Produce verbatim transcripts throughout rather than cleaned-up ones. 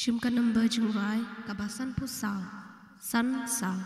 Jingkynnoh ba jingrai kaba san phew saw, san saw.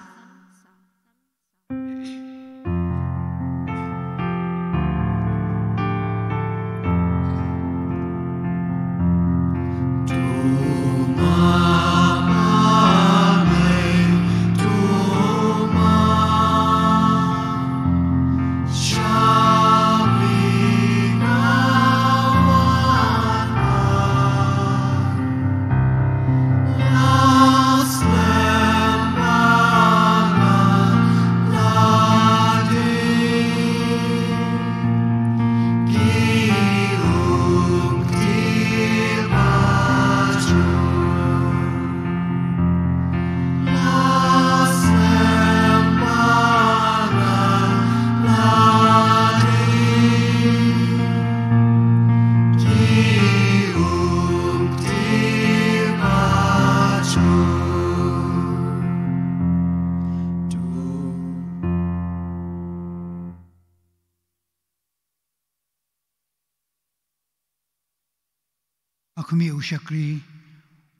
Akhmih u shakri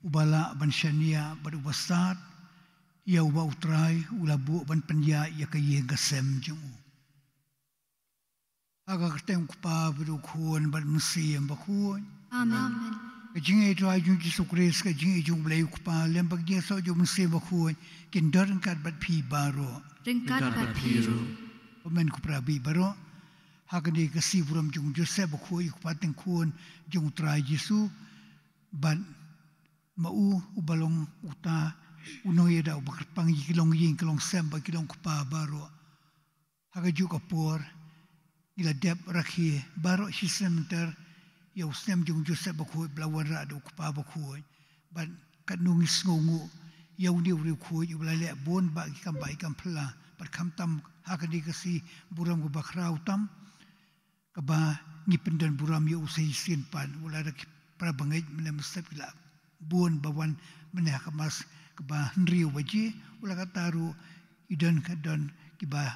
uba lah ban shaniah bad uba stad ïa uba U Trai u la buh ban pynïaid ïa ka ïing ka sem jong u. Ha ka kyrteng U Kpa bad U Khun bad U Mynsiem Bakhuid. Amen. Ka jingïathuh jong U Jisu Khrist, ka jingïeit jong U Blei U Kpa lem bad ka jingïasoh jong U Mynsiem Bakhuid kin don ryngkat bad phi baroh. Ryngkat bad phi ruh. Amen. Ko para baieit baroh, ha kane ka sngi burom jong U Joseph Bakhuid, U Kpa tyngkhun jong U Trai Jisu, bad ma u uba long uta u nongïada uba kyrpang ïa ki longïing ki longsem bad ki longkpa baroh. Ha kajuh ka por ngi la dep rakhe baroh shisnem mynta ïa u snem jong U Joseph Bakhuid ba la wanrah da U Kpa Bakhuid. Bad katno ngi sngewnguh ïa une u riewkhuid uba la leh bun bah ki kam bah ki kam phylla. Bad khamtam ha kane ka sngi burom kaba khraw tam kaba ngi pyndon burom ïa u sa shisien pat, wat la da ki para bangeit mynne mynstep ki la bun ba wan mynne ha ka mass kaba hynriew baje, wat la katta ruh i don ka don kiba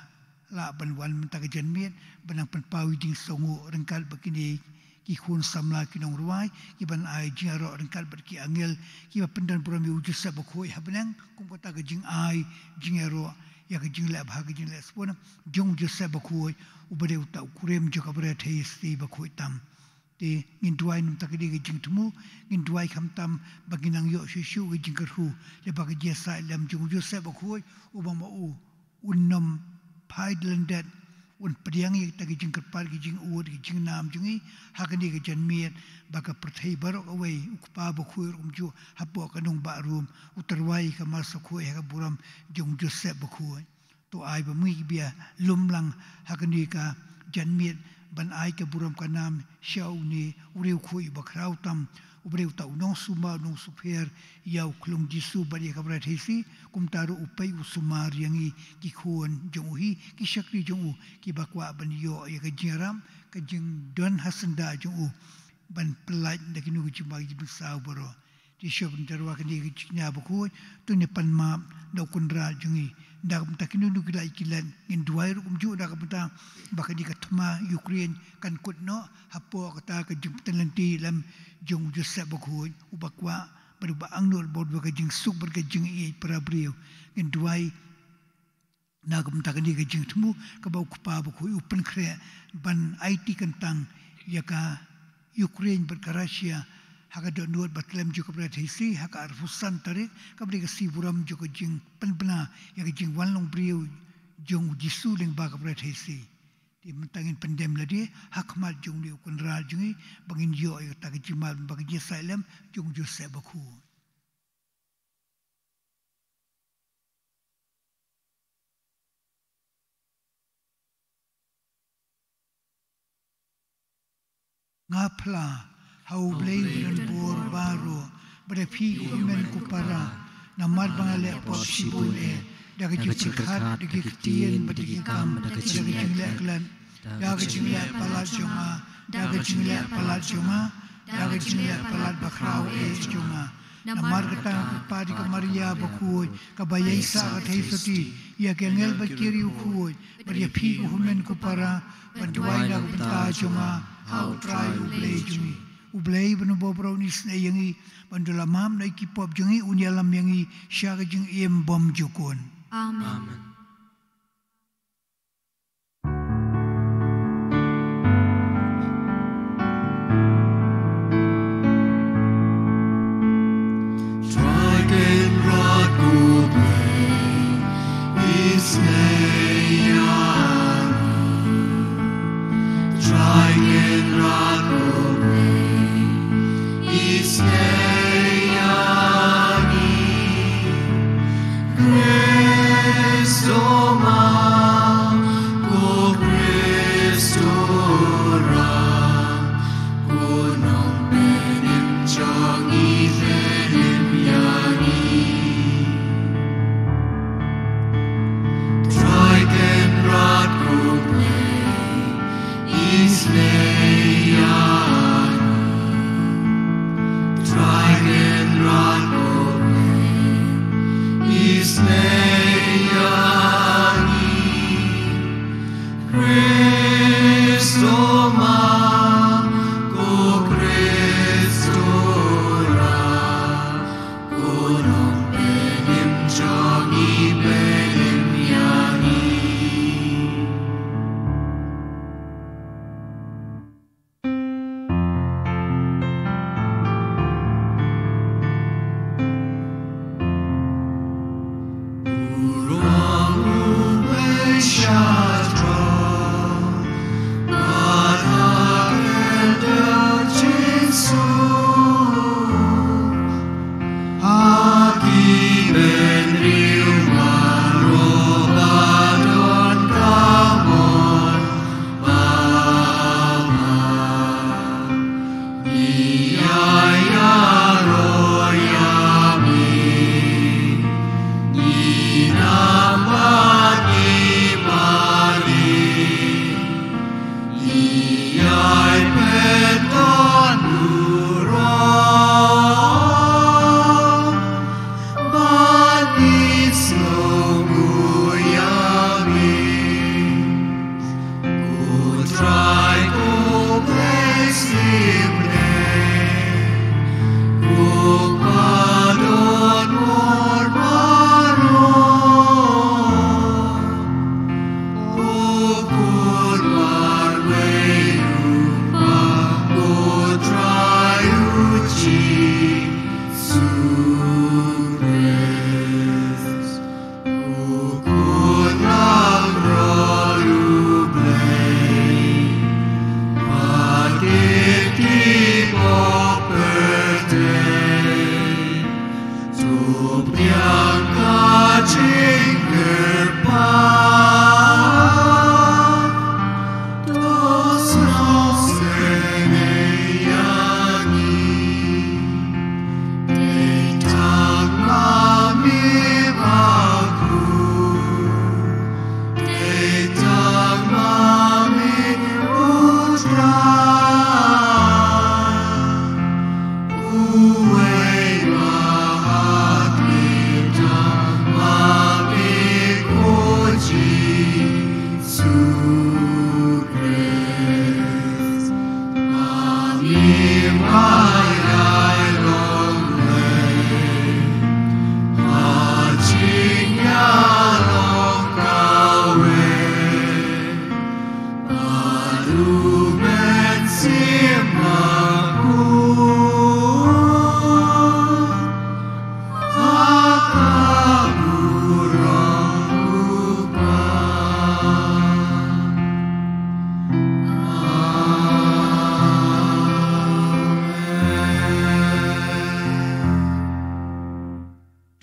lah ban wan mynta ka janmiet ban nang pynpaw ïa i jingsngewnguh ryngkat bad kine ki khun samla ki nongrwai, kiban ai jingïaroh ryngkat bad ki angel kiba pyndon burom ïa u Joseph Bakhuid ha bneng, kum kata ka jingai jingïaroh ïa ka jingleh bha ka jingleh sbun jong u Joseph Bakhuid uba dei uta u kurim jong ka Barit Haisti bakhuid tam. Te ngin duwai na ka bynta kane ka jingthmu, ngin duwai khamtam ba ngin nang ïoh shuh shuh ka jingkyrkhu lyngba ka jingïasaid lem jong u Joseph Bakhuid uba ma u un nym phai lyndet, un pdiang ïa kita ki jingkyrpad, ki jingud, ki jingnam jong ngi ha kane ka janmiet, ba ka pyrthei baroh kawei, u Kpa Bakhuid ruh kumjuh hapoh ka nongbah Rom u tyrwa ïa ka Mass Bakhuid ha ka burom jong u Joseph Bakhuid. To ai ba ma ngi ki ba ïalum lang ha kane ka janmiet ban ai ka burom ka nam sha une u riewkhuid uba khraw tam, uba dei uta u nongsumar u nongsupher ïa u khlung Jisu bad ïa ka Barit Haisti, kumta ruh u peit u sumar ïa ngi ki khun jong u hi, ki shakri jong u, kiba kwah ban ïoh ïa ka jingïarap, ka jingdon ha syndah jong u ban pyllait na kino ki jingma ki jingpynsaw baroh. Te shuwa ban tyrwa kane ka jingïa bakhuid, to ngin pan map na u Kynrad jong ngi. Na ka bynta kino kino ki lait ki let, ngin duwai ruh kumjuh na ka bynta ba kane ka thma Ukraine kan kut noh hapoh kata ka jingpyntylli lynti lem jong u Joseph Bakhuid uba kwah bad uba angnud bad uba ka jingsuk bad ka jingïeit para briew. Ngin duwai na ka bynta kane ka jingthmu kaba u Kpa Bakhuid u pynkhreh ban aiti kyntang ïa ka Ukraine bad ka Russia ha ka dohnud ba tlem jong ka Barit Haisti ha ka arphew san tarik, kaba dei ka sngi burom jong ka jingpynbna ïa ka jingwan long briew jong u Jisu lyngba ka Barit Haisti. Te mynta ngin pyndem lade ha khmat jong une u Kynrad jong ngi ba ngin ïoh ïa kata ka jingmap ba ka jingïasaid lem jong u Joseph Bakhuid. Nga phla ha U Blei uba donbor baroh, bad ïa phi ko hynmen ko para, namar ba nga leh pop shibun eh, da ka jingpyrkhat, da ki ktien, bad da ki kam, da ka jingleh klet, da ka jingleh palat jong nga, da ka jingleh palat jong nga, da ka jingleh palat bakhraw eh jong nga. Namar kata, ko Pa, da ka Maria bakhuid kaba ïaisah ka theisotti, ïa ki angel bad ki riewkhuid, bad ïa phi ko hynmen ko para, ban duwai na ka bynta jong nga ha U Trai U Blei jong ngi. U Blei ban u baroh un isynei ïa ngi, ban da la map na ki pop jong ngi, un ïalam ïa ngi sha ka jingim bymjukut. Amen. Amen. Trai Kynrad ko Blei, isynei ïa ngi. Trai Kynrad ko Blei, isynei ïa ngi. Khrist, ma ko Khrist, u Trai, ko Nongpynim jong ngi, pynim ïa ngi. Trai Kynrad ko Blei, isynei ïa ngi. Trai Kynrad ko Blei, isynei ïa ngi. Khrist, ma ko Khrist, u Trai, ko Nongpynim jong ngi, pynim ïa ngi.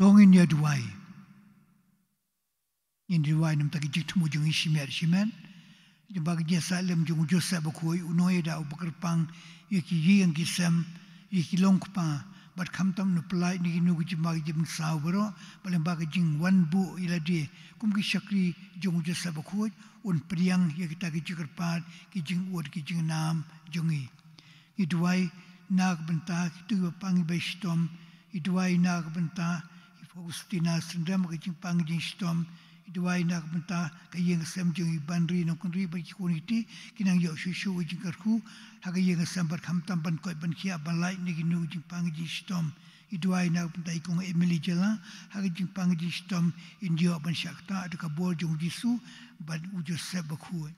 To ngin ïa duwai. Ngin duwai namar ki jingthmu jong ngi shimet shimet. Namar ka jingïasaid lem jong u Joseph Bakhuid, u nongïada uba kyrpang ïa ki ïing ki sem, ïa ki longkpa, bad khamtam un pyllait ïa kino ki jingma ki jingpynsaw baroh, bad lyngba ka jingwan buh ïa lade kum ki shakri jong u Joseph Bakhuid, un pdiang ïa kita ki jingkyrpad, ki jingud, ki jingnam jong ngi. Ngi duwai na ka bynta kito kiba pang kiba shitom, ngi duwai na ka bynta i Faustina Syndrem ka jingpang jingshitom, Duwai na ka bynta ka ïing ka sem jong i Banri Nongkynrih bad ki khun ki kti, ki nang ïoh shuh shuh ka jingkyrkhu ha ka ïing ka sem bad khamtam ban koit ban khiah ban lait na kino ki jingpang ki jingshitom. I duwai na ka bynta i Kong Emily Jala ha ka jingpang ki jingshitom, in ïoh ban shah ktah da ka bor jong u Jisu bad u Joseph Bakhuid.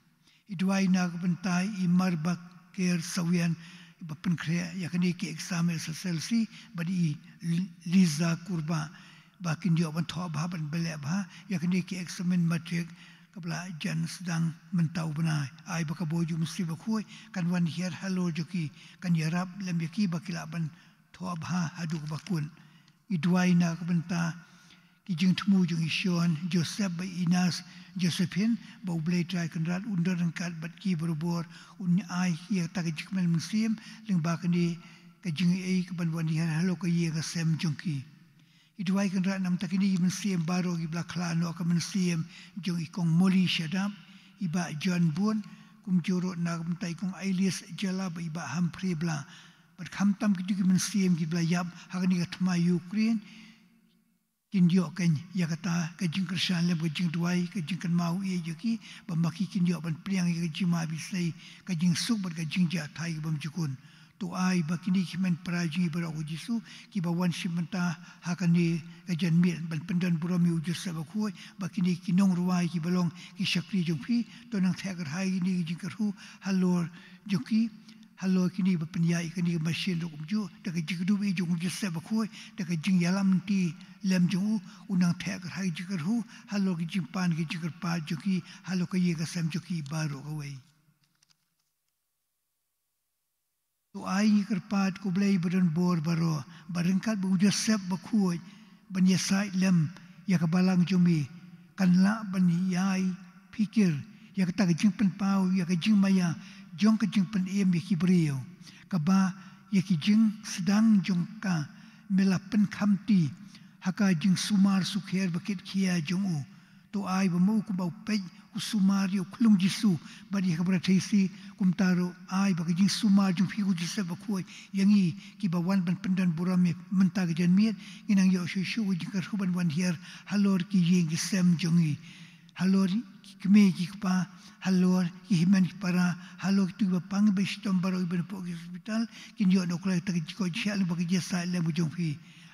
I duwai na ka bynta i Marbaker Sawian ba pynkhreh ïa kane ki exam S S L C, bad i L-, Liza Kurba ba kin ïoh ban thoh bha ban beh bha ïa kane ki eksamin matric kaba la jan sdang mynta u bnai. Ai ba ka bor jong u Mynsiem Bakhuid kan wan hiar halor jong ki, kan ïarap lem ïa ki ba ki lah ban thoh bha haduh kaba kut. I duwai na ka bynta ki jingthmu jong i Sean Joseph bad i Nas Josephine, ba U Blei Trai Kynrad un don ryngkat bad ki barabor, un ai ïa kata ka jingkmen mynsiem lyngba kane ka jingaiei kaban wan hiar halor ka ïing ka sem jong ki. I duwai Kynrad na ka bynta kine ki mynsiem baroh kiba la khlad noh, ka mynsiem jong i Kong Molly Shadap, i Bah John Bun, kumjuh ruh na ka bynta i Kong Ailis Jala bad i Bah Humphrey Bla. Bad khamtam kito ki mynsiem kiba la ïap ha kane ka thma Ukraine, kin ïoh kan ïa kata ka jingkyrshan lem ka jingduwai, ka jingkynmaw ïa ki, ba ma ki kin ïoh ban pdiang ïa ka jingma bishni, ka jingsuk bad ka jingjahthait kaba bymjukut. To ai ba kine ki hynmen para jong ngi baroh, ko Jisu, kiba wan shim bynta ha kane ka janmiet ban pyndon burom ïa u Joseph Bakhuid, ba kine ki nongrwai kiba long ki shakri jong phi, to nang theh kyrhai kine ki jingkyrkhu halor jong ki, halor kine ba pynïaid ïa kane ka mashin ruh kumjuh, da ka jingkyrduh ïa jong u Joseph Bakhuid, da ka jingïalam lynti lem jong u, u nang theh kyrhai ka jingkyrkhu halor ka jingpan ka jingkyrpad jong ki, halor ka ïing ka sem jong ki baroh kawei. To ai ngi kyrpad, ko Blei ba don bor baroh, ba ryngkat bad u Joseph Bakhuid ban ïasaid lem ïa ka balang jong me, kan lah ban ïai phikir ïa kata ka jingpynpaw ïa ka jingmaïa jong ka jingpynim ïa ki briew, kaba ïa ki jingsdang jong ka me la pynkhamti ha ka jingsumar sukher ba kit khia jong u. To ai ba ma u kumba u peit u sumar ïa u khlung Jisu bad ïa ka Barathithi, kumta ruh ai ba ka jingsumar jong phi, ko Joseph Bakhuid, ïa ngi kiba wan ban pyndon burom mynta ka janmiet, ngin nang ïoh shuh shuh ka jingkyrkhu ban wan hiar halor ki ïing ki sem jong ngi, halor ki kmie ki kpa, halor ki hynmen ki para, halor kito kiba pang ba shitom baroh kiba na pdeng ki hospital, kin ïoh nukla ta ka jingkoit jingkhiah lyngba ka jingïasaid lem ka jong phi.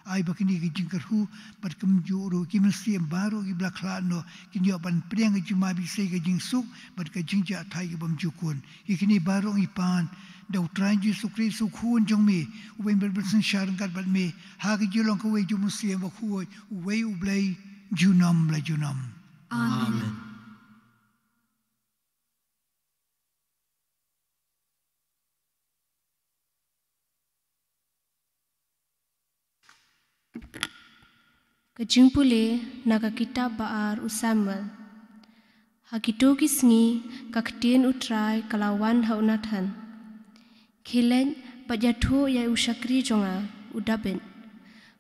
Ai ba kine ki jingkyrkhu bad kumjuh ruh ki mynsiem baroh kiba la khlad noh kin ïoh ban pdiang ka jingma bishni, ka jingsuk bad ka jingjahthait kaba bymjukut. Ïa kine baroh ngi pan da u Trai Jisu Khrist, u Khun jong me, uba im bad synshar ryngkat bad me ha ka jinglong kawei jong u Mynsiem Bakhuid, uwei U Blei junom la junom. Amen. Amen. Ka jingpule na ka kitab ba ar u Samuel. Ha kito ki sngi ka ktien u Trai ka la wan ha u Nathan. Khie leit bad ïathuh ïa u shakri jong nga u Dabid.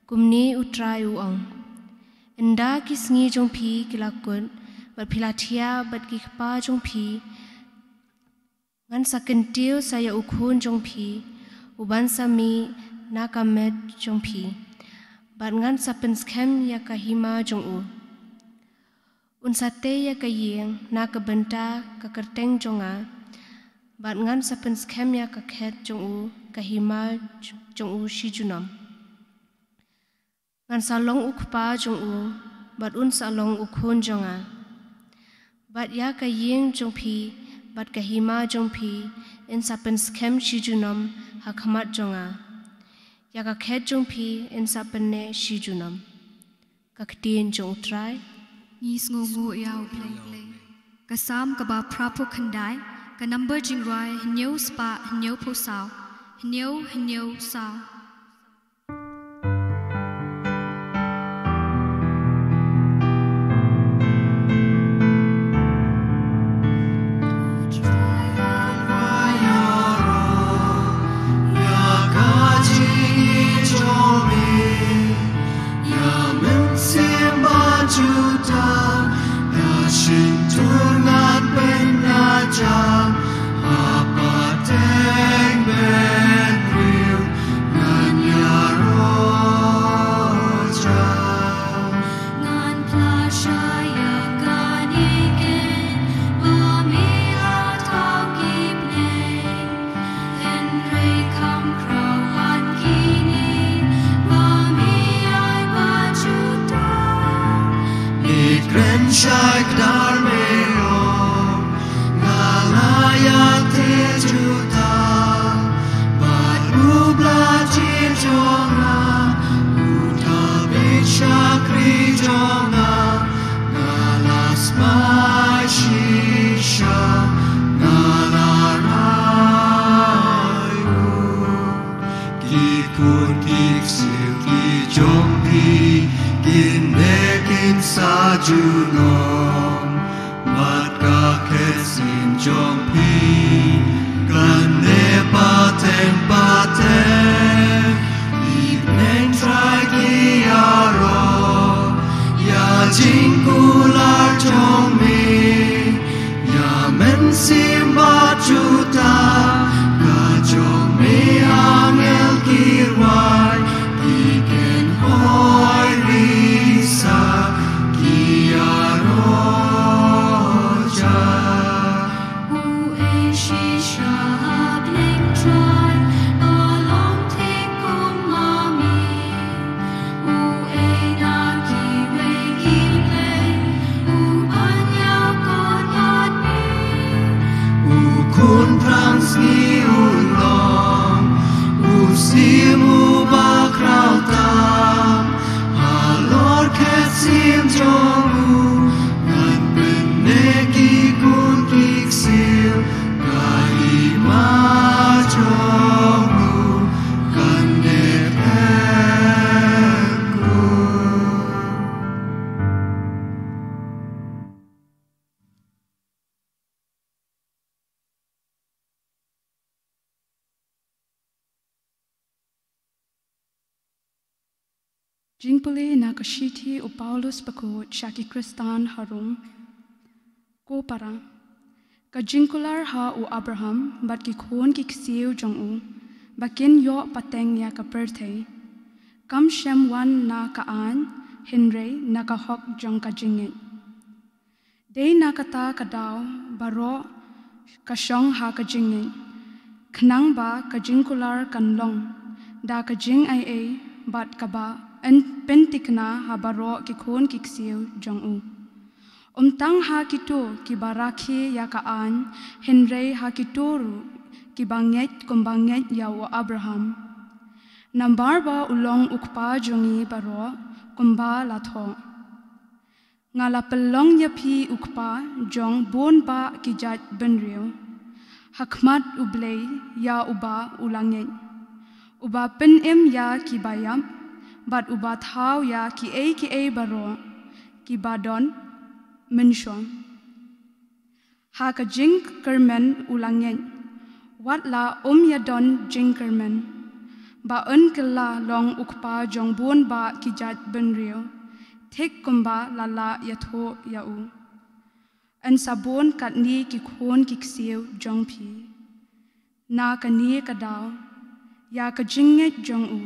Kumne u Trai u ong: Ynda ki sngi jong phi ki la kut bad phi la thiah bad ki kpa jong phi, ngan sa kyntiew sa ïa u khun jong phi, uban sa mih na ka met jong phi, bad ngan sa pynskhem ïa ka hima jong u. Un sa tei ïa ka ïing na ka bynta ka kyrteng jong nga, bad ngan sa pynskhem ïa ka khet jong u, ka hima jong u shi junom. Ngan sa long u kpa jong u, bad un sa long u khun jong nga. Bad ïa ka ïing jong phi bad ka hima jong phi yn sa pynskhem shi junom ha khmat jong nga. Ïa ka khet jong phi yn sa pynneh shi junom. Ka ktien jong u Trai. Ngi sngewnguh ïa u Blei. Ka Salm kaba phraphew khyndai, ka number jingrwai hynñiew spah hynñiewphew saw, hynñiew hynñiew saw. Shakri jong nga, nga la smai shisha, nga la rai u. Ki khun ki ksiew ki jong phi, kin neh kin sa junom. Bad ka khet sien jong phi kan neh pateng pateng. Ki Blei Trai ki ïaroh ïa jingkular jong me, ïa mynsiem bad jutang ka jong me. Angel ki rwai, ki kynhoi risa ki ïaroh ja. U ei shisha ha Blei Trai, ba long thik kum ma me. U ei na kiwei ki blei, u ban ïakynduh bad me. U khun thrang sngi u long, u siem uba khraw tam. Halor khet sien jong u, ngan pynneh ki khun ki ksiew, ka hima jong u kan neh pynban. Jingpule na ka shithi u Paulus bakhuid sha ki Khristan ha Rom. Ko para, ka jingkular ha u Abraham bad ki khun ki ksiew jong u ba kin ïoh pateng ïa ka pyrthei, kam shym wan na ka aiñ, hynrei na ka hok jong ka jingngeit. Dei na kata ka daw baroh ka shong ha ka jingngeit, khnang ba ka jingkular kan long da ka jingaiei bad kaba yn pynthikna ha baroh ki khun ki ksiew jong u. Ym tang ha kito kiba rakhe ïa ka aiñ, hynrei ha kito ruh kiba ngeit kumba ngeit ïa u Abraham. Namar ba u long u kpa jong ngi baroh, kumba la thoh: Nga la pynlong ïa phi u kpa jong bun bah ki jait bynriew, ha khmat U Blei ïa uba u la ngeit, uba pynim ïa kiba ïap, bad uba thaw ïa kiei kiei baroh kiba don mynshuwa. Ha ka jingkyrmen u la ngeit, wat la um ïadon jingkyrmen, ba un kylla long u kpa jong bun bah ki jait bynriew, thik kumba la lah ïathuh ïa u. Yn sa bun katne ki khun ki ksiew jong phi. Na kane ka daw, ïa ka jingngeit jong u,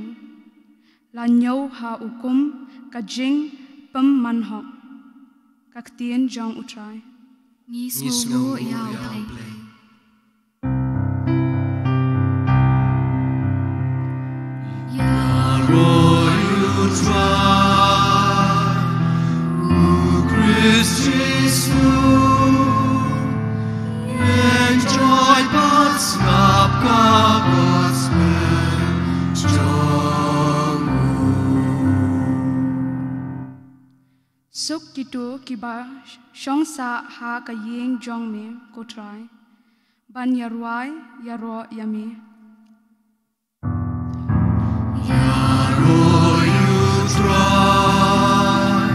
la ñiew ha u kum ka jingpynmanhok. Ka ktien jong U Trai. Ngi sngewnguh ïa U Blei. Ïaroh ïa U Trai, U Khrist Jisu. Enjoy bad sngap ka gospel jong u. Suk kito kiba shong sah ha ka ïing jong me, ko Trai, ban ïarwai ïaroh ïa me. Ïaroh ïa U Trai,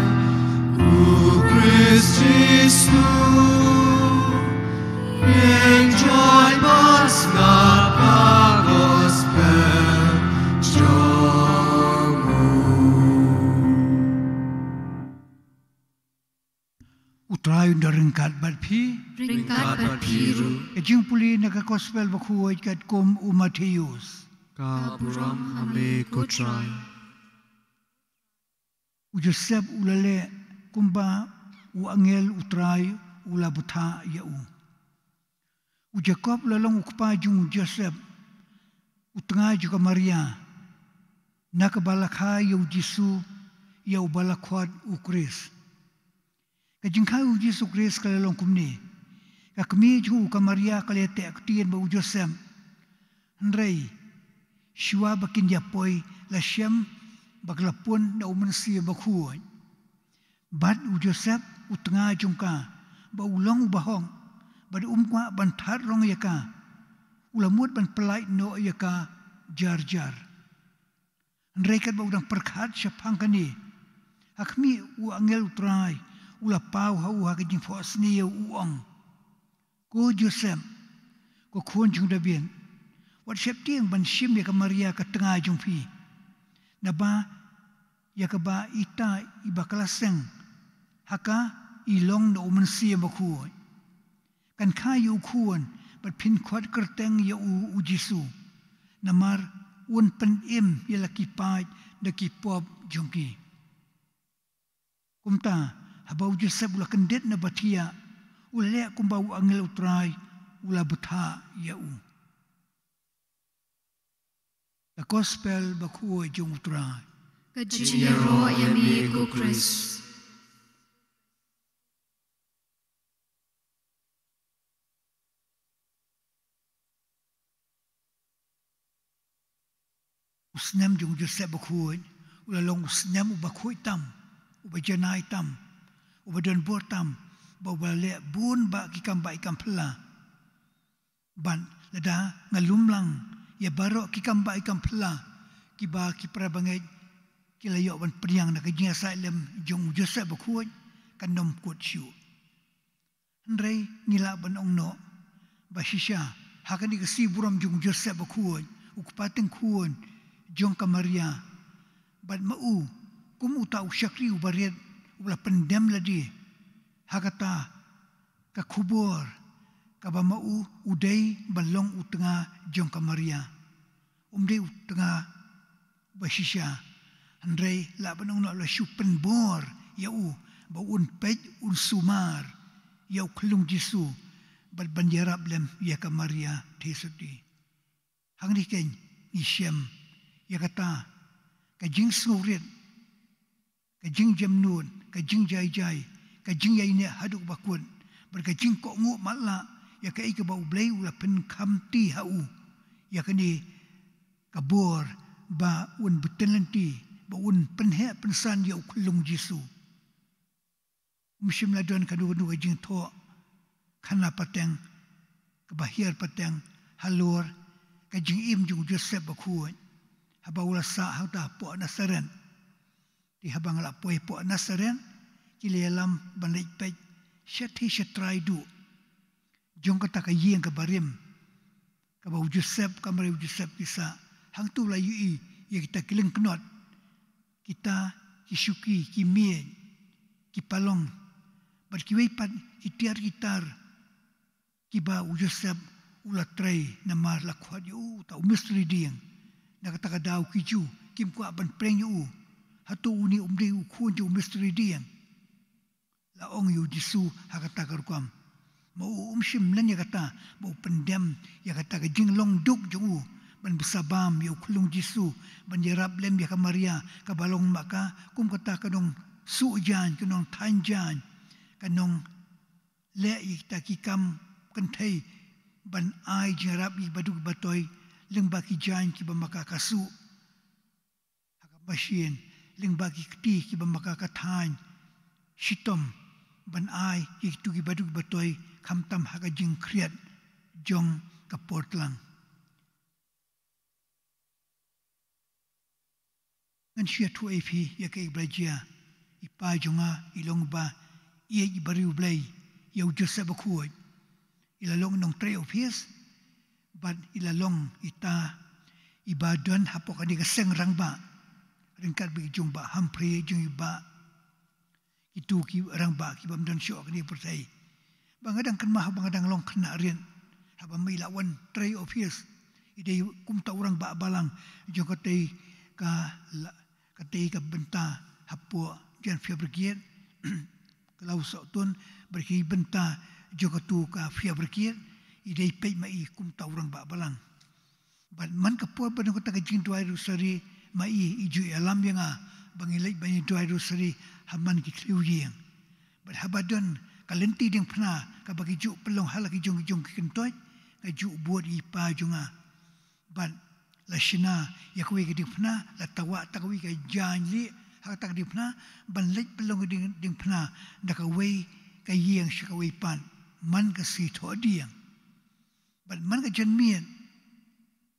U Khrist Jisu, enjoy bad sngap ka gospel jong u. U Trai un da ryngkat bad phi. Ryngkat bad phi ruh. Ka jingpule na ka gospel bakhuid katkum u Mathaios. Ka burom ha me ko Trai. U Joseph u la leh kumba u angel U Trai u la bthah ïa u. U Jakob u la long u kpa jong u Joseph, u tnga jong ka Maria, na kaba la kha ïa u Jisu, ïa uba la khot u Khrist. Ka jingkha ïa u Jisu Khrist ka la long kumne: ka kmie jong u ka Maria ka la ïateh ktien bad u Joseph. Hynrei shuwa ba kin ïa poi, la shem ba ka la pun na u Mynsiem Bakhuid. Bad u Joseph u tnga jong ka, ba u long u bahok, bad um kwah ban thad rong ïa ka, u la mut ban pyllait noh ïa ka jar jar. Hynrei katba u dang pyrkhat shaphang kane, ha khmih, u angel u Trai u la paw ha u ha ka jingphohsniew, u ong: Ko Joseph, ko khun jong Dabid, wat sheptieng ban shim ïa ka Maria ka tnga jong phi, naba ïa kaba ita iba ka la seng ha ka i long na u Mynsiem Bakhuid. Kan kha ïa u khun, bad phin khot kyrteng ïa u, u Jisu, namar un pynim ïa la ki paid da ki pop jong ki. Kumta, haba u Joseph u la kyndit na ba thiah, u la leh kumba u angel u Trai u la bthah ïa u. Ka Gospel Bakhuid jong u Trai. Ka jingïaroh ïa me ko Khrist. U snem jong u Joseph Bakhuid u la long u snem uba khuid tam, uba janai tam, uba don bor tam, ba uba la leh bun bah ki kam bah ki kam phylla. Bad lada nga lum lang ïa baroh ki kam bah ki kam phylla kiba ki para bangeit ki la ïoh ban pdiang na ka jingïasaid lem jong u Joseph Bakhuid, kan ym kut shuh. Hynrei ngi lah ban ong noh ba shisha, ha kane ka sngi burom jong u Joseph Bakhuid, u kpa tyngkhun jong ka Maria, bad ma u, kum uta u shakri uba rit uba la pyndem lade ha kata ka khubor kaba ma u u dei ban long u tnga jong ka Maria. Um dei u tnga ba shisha, hynrei lah ban ong noh la shu pynbor ïa u ba un peit, un sumar ïa u khyllung Jisu, bad ban ïarap lem ïa ka Maria Theisotti. Hangne keiñ ngi shem ïa kata ka jingsngewrit, ka jingjemnud, ka jingjaijai, ka jingïaineh haduh ba kut, bad ka jingkohnguh matlah ïa kaei kaba U Blei u la pynkhamti ha u, ïa kane ka bor ba un bteng lynti, ba un pynheh pynsan ïa u khyllung Jisu. Um shym la don kano kano ka jingthoh khana pateng kaba hiar pateng halor ka jingim jong u Joseph Bakhuid haba u la sah hangta hapoh Nasaret. Te haba nga la poi hapoh Nasaret, ki la ïalam ban leit peit shatei shatrai duh jong kata ka ïing kaba rim, kaba u Joseph, ka Maria u Joseph ki sah. Hangto la ïohi ïa kita ki lyngknot, kita ki shuki, ki miej, ki palong, bad kiwei pat ki tiar ki tar kiba u Joseph u la trei namar la khot ïa u uta u mistri dieng. Na kata ka daw ki Jiw kim kwah ban pyrshang ïa u, hato une um dei u khun jong u mistri dieng? La ong ïa u Jisu ha kata ka rukom. Ma u um shym len ïa kata, ba u pyndem ïa kata ka jinglong duk jong u ban bsa bam ïa u khyllung Jisu, ban ïarap lem ïa ka Maria kaba long ma ka, kum kata ka nongsuh jaiñ, ka nongthaiñ jaiñ, ka nongleh ïa kita ki kam kynthei ban ai jingïarap ïa ki baduk batoi lyngba ki jaiñ kiba ma ka ka suh ha ka mashin, lyngba ki kti kiba ma ka ka thaiñ shitom ban ai ïa kito ki baduk batoi, khamtam ha ka jingkhriat jong ka por tlang. Ngan shu ïathuh ïa phi ïa kaei ba la jia. I pa jong nga i long ba ïeit, i briew Blei, ïa u Joseph Bakhuid. I la long nongtrei office bad i la long ita iba don hapoh kane ka seng rangbah, ryngkat bad i jong Bah Humphrey, jong i Bah, kito ki rangbah ki bym don shuh ha kane ka pyrthei. Ba nga dang kynmaw ba nga dang long khynnah rit, haba ma i la wan trei office, i dei kumta u rangbah balang jong katei ka la, katei ka bynta hapoh Jan Fire Brigade, ka Lawsohtun, bad ki bynta jong katu ka Fire Brigade, i dei peit ma i kumta u rangbah balang. Bad man ka por ba don kata ka jingduwai rosary, ma i i ju ïalam ïa nga ba ngin leit ban ïa duwai rosary ha man ki thliew ïing. Bad haba don ka lynti diengphna kaba ki ju pynlong ha la ki jong ki jong ki kyntoit, nga ju bud ïa i pa jong nga. Bad La shna ïa kawei ka diengphna, la tawah tang kawei ka jaiñ lieh ha kata ka diengphna, ban leit pynlong ka dieng, diengphna da kawei ka ïing sha kawei pat, man ka sngi thohdieng. Bad man ka janmiet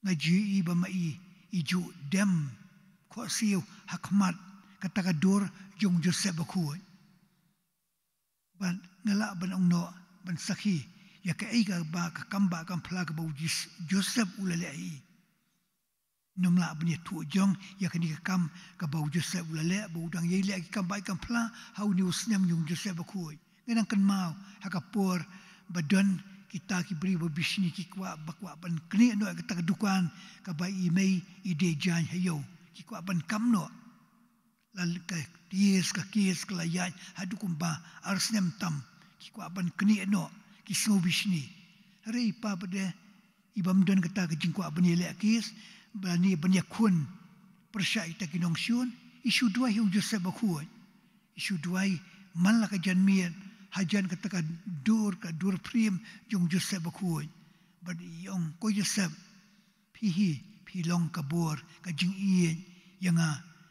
nga ju ïohi ba ma i, i ju dem khohsiew ha khmat kata ka dur jong u Joseph bakhuid. Bad nga lah ban ong noh, ban sakhi ïa kaei kaba, ka kam ba, kam phla kaba u Jis-, Joseph u la leh hi. Ngim lah ban ïathuh jong ïa kane ka kam kaba u Joseph u la leh, ba u dang ïai leh ki kam ba, ki kam phla ha une u snem jong u Joseph bakhuid. Nga dang kynmaw ha ka por ba don kita ki briew ba bishni ki kwah, ba kwah ban knieh noh ïa kata ka dukan kaba i mei i die jaiñ ha ïew. Ki kwah ban kam noh. La ka case, ka case ka la ïaid haduh kumba ar snem tam. Ki kwah ban knieh noh, ki sngew bishni. Hynrei i pa pat de, i bym don kata ka jingkwah ban ïaleh case, ba ne ban ïakhun pyrshah ïa kita ki nongshun, i shu duwai ha u Joseph bakhuid. I shu duwai man la ka janmiet, hajan kata ka dur, ka dur phlim jong u Joseph bakhuid. Bad i ong, ko Joseph, phi hi, phi long ka bor, ka jingïeit ïa nga.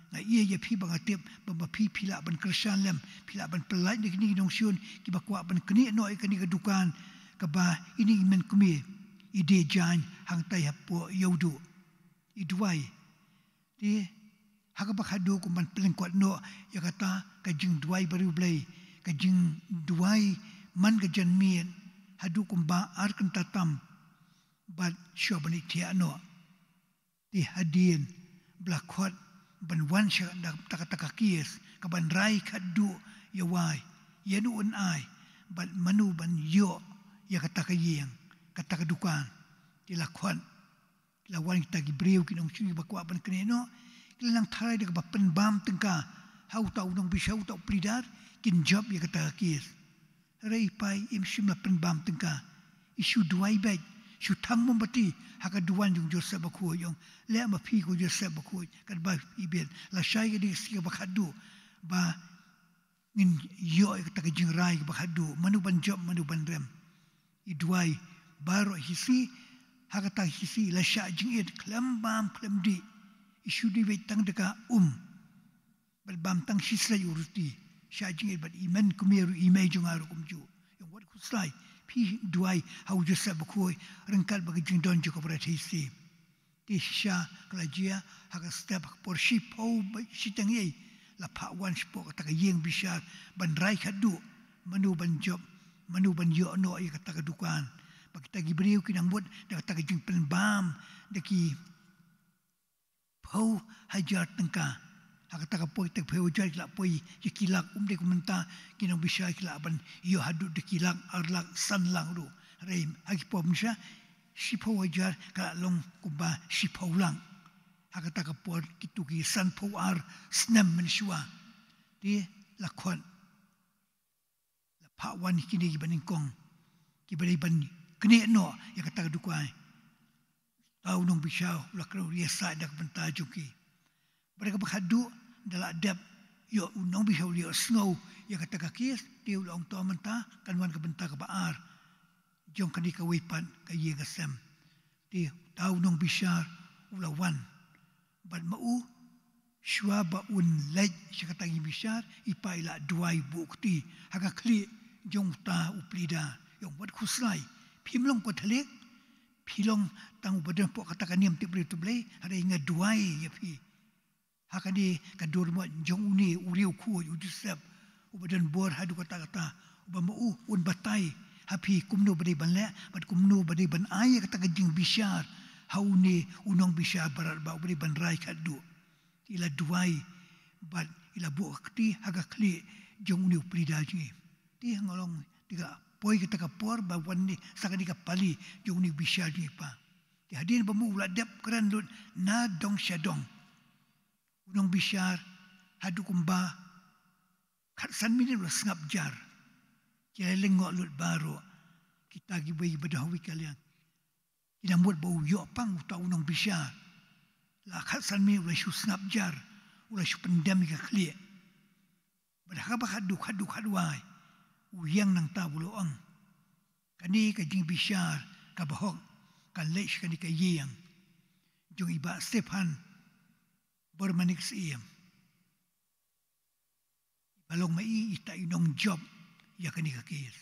Nga ïeit ïa phi ba nga tip ba, ba phi, phi lah ban kyrshan lem, phi lah ban pyllait ïa kine ki nongshun kiba kwah ban knieh noh ïa kane ka dukan kaba ine i mei i kmie i die jaiñ hangtai hapoh Ïewduh. I duwai. Te ha kaba khadduh kum ban pynlyngkot noh ïa kata ka jingduwai bariewblei, ka jingduwai man ka janmiet haduh kumba ar kynta tam. Bad shuwa ban ïathiah noh. Te hadien ba la khot ban wan sha da kata ka case kaban rai khadduh ïa wai, ïa no un ai, bad mano ban ïoh ïa kata ka ïing, kata ka dukan. Te la khot, la wan kita ki briew ki nongshun kiba kwah ban knieh noh, ki la nang tharai da kaba pynbam tyngka ha uta u nongbishar, uta u pleader, kin jop ïa kata ka case. Hynrei i pa im shym la pynbam tyngka. I shu duwai beit, shu thang mombati ha ka duwan jong u Joseph bakhuid, i ong, leh ma phi ko Joseph bakhuid, katba i bit. Lashai ka dei ka sngi kaba khadduh ba ngin ïoh ïa kata ka jingrai kaba khadduh, mano ban jop, mano ban rem. I duwai baroh hi sngi, ha kata hi sngi i la shah jingit khlem bam khlem dih. I shu dih beit tang da ka um. Bad bam tang shi slem u ruti. Shah jingit bad i mei kmie ruh, i mei jong nga ruh kumjuh. I ong, wat khuslai, phi duwai ha u Joseph bakhuid, ryngkat bad ka jingdon jong ka Barathithi. Te shisha ka la jia ha ka step ha ka por shiphew ba shiteng ei, la phah wan shapoh kata ka ïing bishar ban rai khadduh mano ban jop, mano ban ïoh noh ïa kata ka dukan. Ba kita ki briew ki nang mut da kata ka jingpynbam da ki phew hajar tyngka. Ha kata ka poi, te phew hajar ki la poi ïa ki lak, um dei kum mynta ki nongbishar ki lah ban ïoh haduh da ki lak, ar lak, san lak ruh. Hynrei ha ki por mynshwa, shiphew hajar ka la long kumba shiphew lak. Ha kata ka por kito ki sanphew ar snem mynshuwa. Te la khot, la phah wan ïa kine kiba nyngkong, kiba dei ban knieh noh ïa kata ka dukan. Uta u nongbishar u la kren, u la ïasaid da ka bynta jong ki. Bad da kaba khadduh, da la dep ïoh u nongbishar u la ïohsngew ïa kata ka case, te u la ong, to mynta kan wan ka bynta kaba ar jong kane kawei pat ka ïing ka sem. Te uta u nongbishar u la wan. Bad ma u, shuwa ba un leit sha kata ka ïing bishar, i pa i la duwai buh kti ha ka khlieh jong uta u pleader. I ong, wat khuslai, phim long Katholik, phi long tang uba don hapoh kata ka niam tip briew tip Blei, hynrei nga duwai ïa phi. Ha kane ka dur mot jong une u riewkhuid u Joseph, uba don bor haduh katta katta, uba ma u un batai ha phi kumno ba dei ban leh, bad kumno ba dei ban ai ïa kata ka jingbishar ha une u nongbishar barat ba uba dei ban rai khadduh. Te i la duwai bad i la buh kti ha ka khlieh jong une u pleader jong ngi. Te nga long, te ka poi kata ka por ba wan ne sa kane ka pali jong une u bishar jong ngi pa. Te hadien ba ma u la dep kren lut na dong sha dong, u nongbishar haduh kumba khatsan minit u la sngap jar. Ki la lyngngoh lut baroh. Kita kiwei ba don ha kawei ka liang ki la mut ba u ïoh pang uta u nongbishar. La khatsan minit u la shu sngap jar, u la shu pyndem ïa ka khlieh. Bad ha kaba khatduh, khatduh, khatwai, u ïeng nangta u la ong, kane ka jingbishar kaba hok kan leit sha kane ka ïing. jong i Bah Stephan Bormanik Syiem. Ba long ma i ita i nongjop ïa kane ka kes.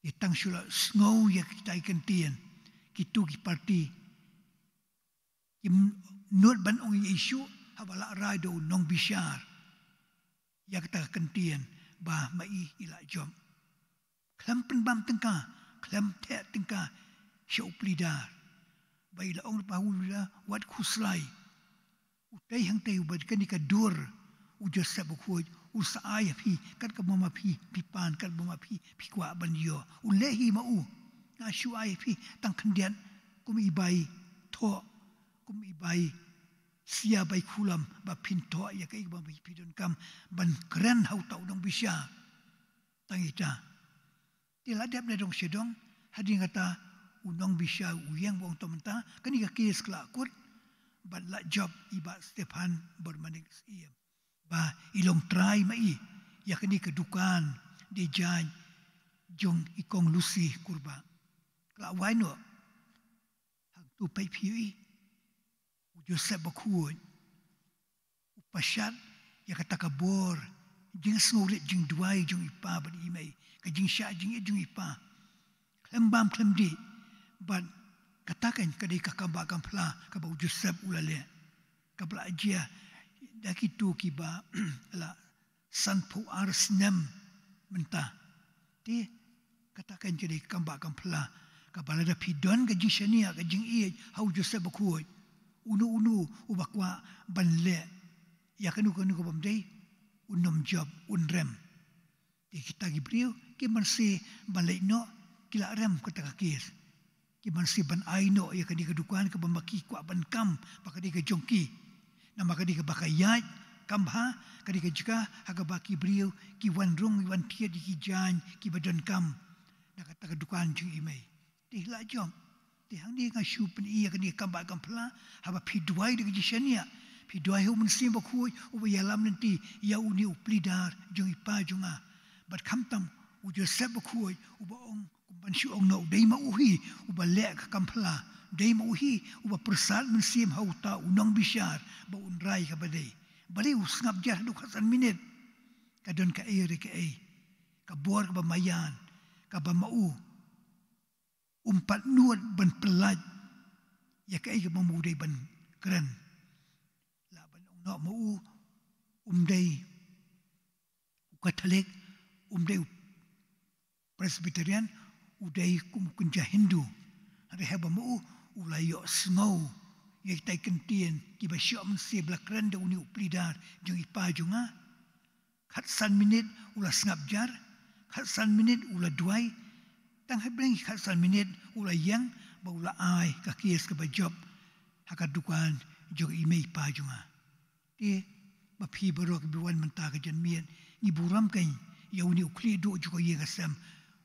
Ïa tang shu la sngew ïa kita i kyntien, kitu ki parti kim nud ban ong ïa i shuh haba la rai da u nongbishar ïa kata ka kyntien ba ma i i la jop. Khlem pynbam tyngka, khlem theh tyngka sha u plie dar. Ba i la ong, ba u la wat khuslai. U tei hangtei uba kane ka dur u Joseph Bakhuid un sa ai ha phi, kat kaba ma phi phi pan, kat kaba ma phi phi kwah ban ïoh. Un leh hi ma u. Nga shu ai ha phi tang khyndiat kum i bai thoh, kum i bai sia bai khulam ba phin thoh ïa kaei kaba ma phi phi donkam ban kren ha uta u nongbishar. Tang ita. Te la dep na dong sha dong, hadien kata u nongbishar u ïeng ba ong to mynta kane ka kes ka la kut, bad la jop i Bah Stephan Bormanik Syiem ba i long trai ma i ïa kane ka dukan de jaiñ jong i Kong Lucy Kurbah. Ka la wai noh. Hangtu peit phi ïohi u Joseph Bakhuid u pashat ïa kata ka bor jingsngewrit jingduwai jong i pa bad i mei, ka jingshah jingit jong i pa. Khlem bam khlem dih. Bad kata kan ka dei ka kambah kamphla kaba u Joseph u la leh, kaba la jia da kitu kiba la sanphew ar snem mynta. Te kata kan ka dei ka kambah kamphla kaba lada phi don ka jingshaniah, ka jingïeit ha u Joseph Bakhuid, uno uno uba kwah ban leh ïa kano kano kaba ym dei, un nym jop, un rem. Te kita ki briew ki mynsi ban leit noh, ki la rem kata ka kes. Ki mynsi ban ai noh ïa kane ka dukan kaba ma ki kwah ban kam ba ka dei ka jong ki. Namar ka dei kaba ka ïaid kam bha, ka dei ka jaka ha kaba ki briew ki wan rung, ki wan thied ïa ki jaiñ kiba donkam na kata ka dukan jong i mei. Te la jop. Te hangne nga shu pyni ïa kane ka kambah kamphla, haba phi duwai da ka jingshaniah, phi duwai ha u Mynsiem Bakhuid uba ïalam lynti ïa une u plie dar jong i pa jong nga. Bad khamtam u Joseph Bakhuid uba ong, kum ban shu ong noh, u dei ma u hi uba leh ka kamphla, u dei ma u hi uba pyrsad mynsiem ha uta u nongbishar ba un rai kaba dei. Balei u sngap jar haduh khatsan minit? Ka don kaei re kaei, ka bor kaba maïan kaba ma u um pat nud ban pyllait ïa kaei kaba ma u dei ban kren. La ban ong noh ma u um dei u Katholik, um dei u Presbyterian, u dei kum u kynja Hindu. Hynrei haba ma u u la ïohsngew ïa kitai ki kyntien kiba shoh mynsiem ba la kren da une u plie dar jong i pa jong nga. Khatsan minit u la sngap jar, khatsan minit u la duwai, tang hapdeng khatsan minit u la ïeng bad u la ai ka kes kaba jop ha ka dukan jong i mei i pa jong nga. Te ma phi baroh kiba wan mynta ka janmiet, ngi burom kein ïa une u khlieh duh jong ka ïing ka sem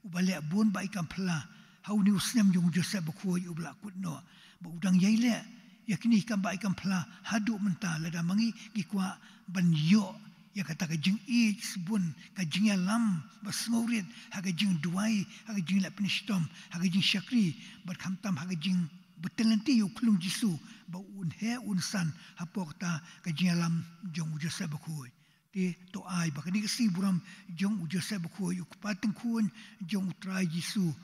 uba leh bun bah i kamphla ha une u snem jong u Joseph Bakhuid uba la kut noh, ba u dang ïai leh ïa kine ki kambah i kamphla haduh mynta. Lada ma ngi ngi kwah ban ïoh ïa kata ka jingïeit sbun, ka jingïalam ba sngewrit ha ka jingduwai, ha ka jingleh pynshitom, ha ka jingshakri, bad khamtam ha ka jingbtin lynti ïa u khyllung Jisu ba un heh un san hapoh kata ka jingïalam jong u Joseph Bakhuid. Te to ai ba kane ka sngi burom jong u Joseph Bakhuid, u kpa tyngkhun jong u Trai Jisu,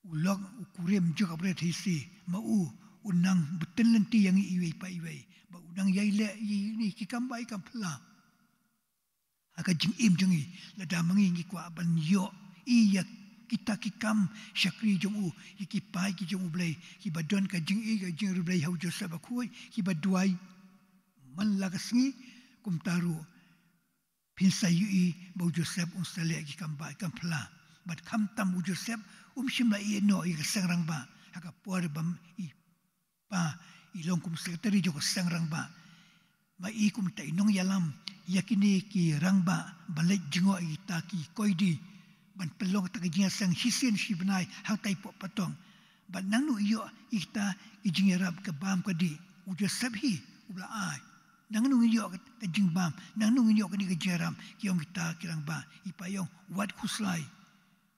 u lok u kurim jong ka bret hi si, ma u un nang btin lynti ïa ngi iwei pa iwei, ba un nang ïai leh ïa kine ki kambah i kamphla ha ka jingim jong ngi. Lada ma ngi ngi kwah ban ïoh ïa kita ki kam shakri jong u, ïa ki paid ki jong u Blei kiba don ka jingïeit ka jingriewblei ha u Joseph Bakhuid, kiba duwai man la ka sngi, kumta ruh phin sa ïohi ba u Joseph un sa leh ki kambah i kamphla. Bad khamtam u Joseph um shym la ïeh noh ïa ka seng rangbah ha ka por ba i pa i long kum secretary jong ka seng rangbah. Ma i kum ita i nongïalam ïa kine ki rangbah ban leit jngoh ïa kita ki koidi ban pynlong kata ka jingïaseng shisien shi bnai hangtai poh patong. Bad nangno i ïoh ïa kita ki jingïarap ka bam ka dih? U Joseph hi uba la ai. Nangno ngin ïoh ka jingbam, nangno ngin ïoh kane ka jingïarap? Ki ong kita ki rangbah, i pa i ong wat khuslai.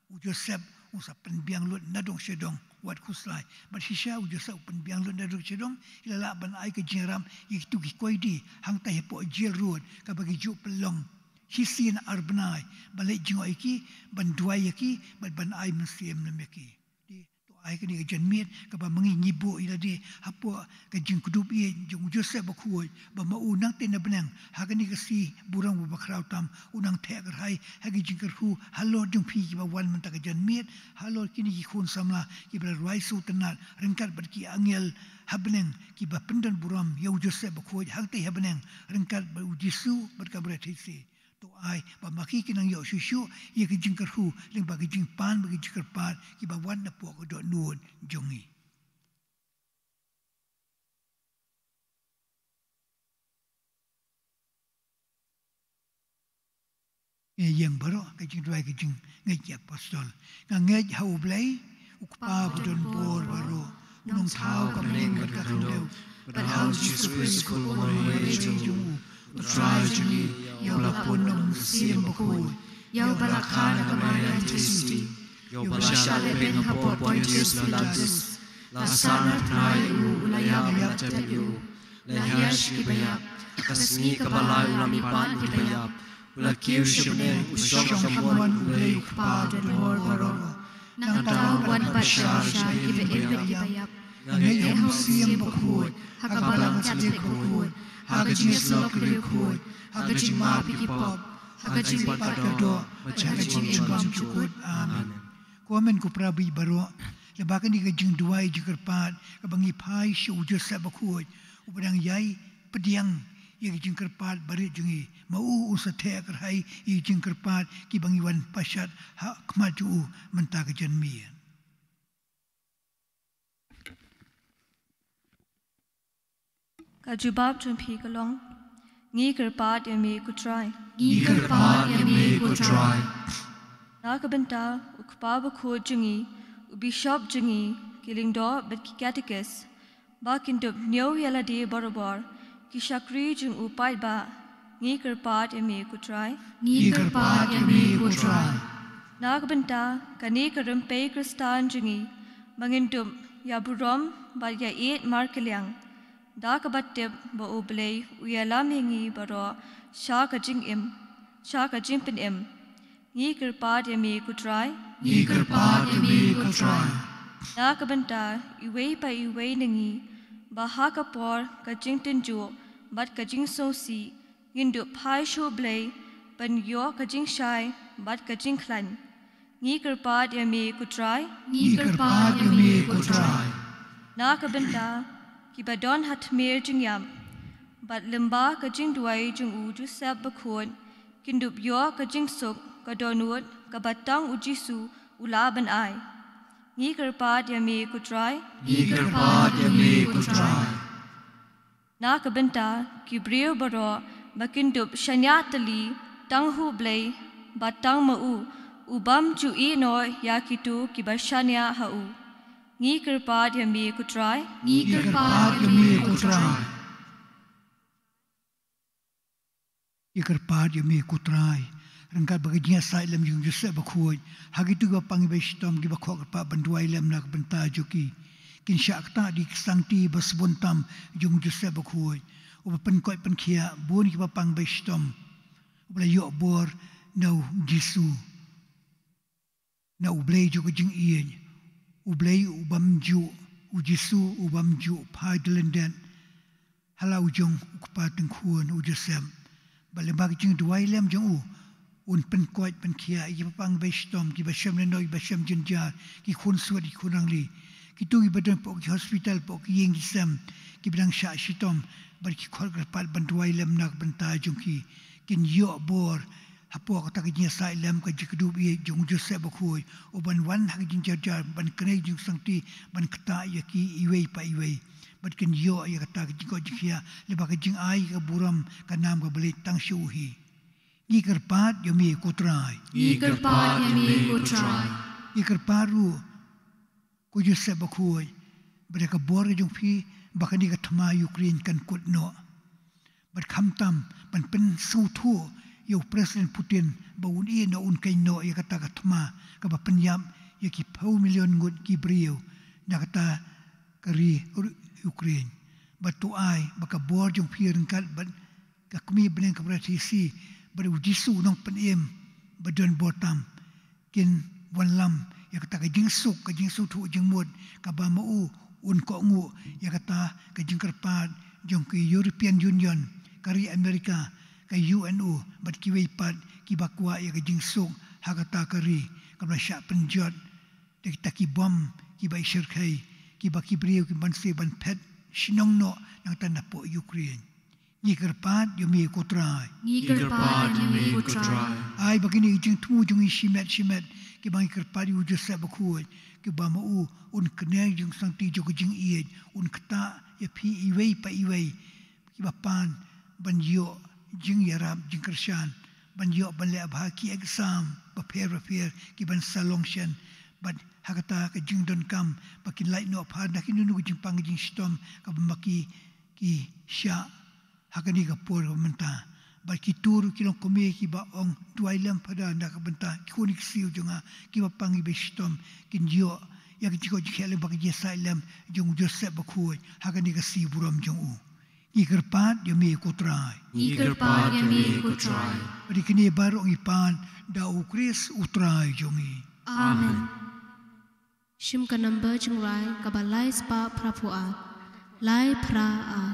U Joseph U sa pynbiang lut na dong sha dong wat khuslai. Bad shisha u Joseph u pynbiang lut na dong sha dong, i la lah ban ai ka jingïarap ïa kitu ki koidi hangtai hapoh jail road, kaba ki ju pynlong shisien ar bnai, ban leit jngoh ïa ki, ban duwai ïa ki, bad ban ai mynsiem lem ïa ki. Te to ai kane ka janmiet kaba ma ngi ngi buh ïa lade hapoh ka jingkdup ïeit jong u Joseph Bakhuid, ba ma u nangta na bneng ha kane ka sngi burom ba khraw tam, u nang theh kyrhai ha ki jingkyrkhu halor jong phi kiba wan mynta ka janmiet, halor kine ki khun samla kiba la rwai sngewtynnat ryngkat bad ki angel ha bneng kiba pyndon burom ïa u Joseph Bakhuid hangta ha bneng ryngkat bad u Jisu bad ka Barit Hynriew. To ai ba ma ki kin nang ïoh shuh shuh ïa ki jingkyrkhu lyngba ki jingpan bad ki jingkyrpad kiba wan napoh ka dohnud jong ngi. Ngi ïeng baroh ka jingduwai ka jingngeit ki apostol. Nga ngeit ha U Blei, U Kpa ba don bor baroh, U Nongthaw ka bneng bad ka khyndew, bad ha U Jisu Khrist u Khun Kynrad jong U, U Trai jong ngi, ïa uba la pun na U Mynsiem Bakhuid, ïa uba la kha na ka Maria Theisotti, ïa uba la shah lehbeiñ hapoh Pontius Pilatus, la sahnarphna ïa u, u la ïap, la tep ïa u, la hiar sha kiba ïap, ha ka sngi kaba lai u la mihpat na kiba ïap, u la kiew sha bneng, u shong ha ka mon U Blei U Kpa ba don bor baroh. Nangta un wan bad bishar sha kiba im bad kiba ïap. Nga ngeit ha U Mynsiem Bakhuid, ha ka Balang Katholik bakhuid, ha ka jingïasyllok kynriewkhuid, ha ka jingmap ïa ki pop, ha ka jingpynkhuid ka doh, bad ha ka jingim bymjukut. Amen. Ko hynmen ko para baieit baroh, lyngba kane ka jingduwai jingkyrpad kaba ngi phai sha u Joseph Bakhuid, uba dang ïai pdiang ïa ki jingkyrpad barit jong ngi, ma u un sa theh kyrhai ïa ki jingkyrpad kiba ngi wan pashat ha khmat jong u mynta ka janmiet. Ka jubab jong phi ka long: Ngi kyrpad ïa me ko Trai. Ngi kyrpad ïa me ko Trai. Na ka bynta u Kpa Bakhuid jong ngi, u Bishop jong ngi, ki lyngdoh bad ki katekis, ba kin dup ñiew ïa lade barabor, ki shakri jong u paidbah, ngi kyrpad ïa me ko Trai. Ngi kyrpad ïa me ko Trai. Na ka bynta kane ka rympei Khristan jong ngi, ba ngin dup ïaburom bad ïaieit markylliang, da kaba tip ba U Blei u ïalam ïa ngi baroh sha ka jingim, sha ka jingpynim. Ngi kyrpad ïa me ko Trai. Ngi kyrpad ïa me ko Trai. Na ka bynta iwei pa iwei na ngi, ba ha ka por ka jingtynjuh bad ka jingsngewsih, ngin dup phai sha U Blei ban ïoh ka jingshai bad ka jingkhlaiñ. Ngi kyrpad ïa me ko Trai. Ngi kyrpad ïa me ko Trai. Na ka bynta kiba don ha tmier jingïap, bad lyngba ka jingduwai jong u Joseph Bakhuid, kin dup ïoh ka jingsuk ka dohnud kaba tang u Jisu u lah ban ai. Ngi kyrpad ïa me ko Trai. Ngi kyrpad ïa me ko Trai. Na ka bynta ki briew baroh ba kin dup shaniah tylli tang ha U Blei bad tang ma u, u bym ju ïehnoh ïa kito kiba shaniah ha u. Ngi kyrpad ïa me ko Trai. Ngi kyrpad ïa me ko Trai. Ngi kyrpad ïa me ko Trai, ryngkat bad ka jingïasaid lem jong u Joseph Bakhuid, ha kito kiba pang kiba shitom kiba khoh kyrpad ban duwai lem na ka bynta jong ki, kin shah ktah da ki ksangti ba sbun tam jong u Joseph Bakhuid, uba pynkoit pynkhiah bun kiba pang ba shitom, uba la ïoh bor na u Jisu. Na U Blei jong ka jingïeit, U Blei u bym ju, u Jisu u bym ju phai da lyndet ha la u jong u kpa tyngkhun u Joseph. Bad lyngba ka jingduwai lem jong u, un pynkoit pynkhiah ïa kiba pang ba shitom, kiba shem lynnoi, kiba shem jynjar, ki khun swet, ki khun rangli, kito kiba don hapoh ki hospital, hapoh ki ïing ki sem, kiba dang shah shitom, bad ki khot kyrpad ban duwai lem na ka bynta jong ki, kin ïoh bor hapoh kata ka jingïasaid lem, ka jingkdup ïeit jong u Joseph Bakhuid, uban wan ha ka jingjynjar ban kynrei jong ki ksangti, ban ktah ïa ki iwei pa iwei, bad kin ïoh ïa kata ka jingkoit jingkhiah lyngba ka jingai ka burom ka nam kaba leit tang sha u hi. Ngi kyrpad ïa me ko Trai. Ngi kyrpad ïa me ko Trai. Ngi kyrpad ruh ko Joseph Bakhuid, ba da ka bor ka jong phi, ba kane ka thma Ukraine kan kut noh. Bad khamtam ban pynsngewthuh ïa u President Putin, ba un ïehnoh, un kynnoh ïa kata ka thma kaba pynïap ïa ki phew million ngut ki briew na kata ka ri Ru-, Ukraine. Bad to ai ba ka bor jong phi ryngkat bad ka kmie bneng ka Mother Teresa bad u Jisu u nongpynim ba don bor tam kin wanlam ïa kata ka jingsuk, ka jingsuk thuh jingmut kaba ma u un kohnguh ïa kata ka jingkyrpad jong ki European Union, ka ri America, ka U N O bad kiwei pat kiba kwah ïa ka jingsuk ha kata ka ri kaba la shah pynjot da kita ki bom kiba i shyrkhei, kiba ki briew ki ban seh ban phet shnong noh nangta napoh Ukraine. Ngi kyrpad ïa me ko Trai. Ngi kyrpad ïa me ko Trai. Ai ba kine ki jingthmu jong ngi shimet shimet kiba ngi kyrpad ïa u Joseph Bakhuid kiba ma u un kner jong sangti jong ka jingïeit, un ktah ïa phi iwei pa iwei kiba pan ban ïoh jingïarap jingkyrshan, ban ïoh ban leh bha ki exam bapher bapher ki ban sa long shen. Bad ha kata ka jingdonkam ba kin lait noh phar na kino kino ka jingpang ka jingshitom kaba ma ki ki shah ha kane ka por kaba mynta. Bad ki tur ki longkmie kiba ong duwai lem Phadar na ka bynta ki khun ki ksiew jong nga kiba pang kiba shitom kin ïoh ïa ka jingkoit jingkhiah lem bad ka jingïasaid lem jong u Joseph Bakhuid ha kane ka sngi burom jong u. Ngi kyrpad ïa me ko Trai. Ngi kyrpad ïa me ko Trai. Bad ïa kine baroh ngi pan da u Khrist u Trai jong ngi. Amen. Shim ka number jingrai kaba lai spah phra phew ar. Lai phra ar.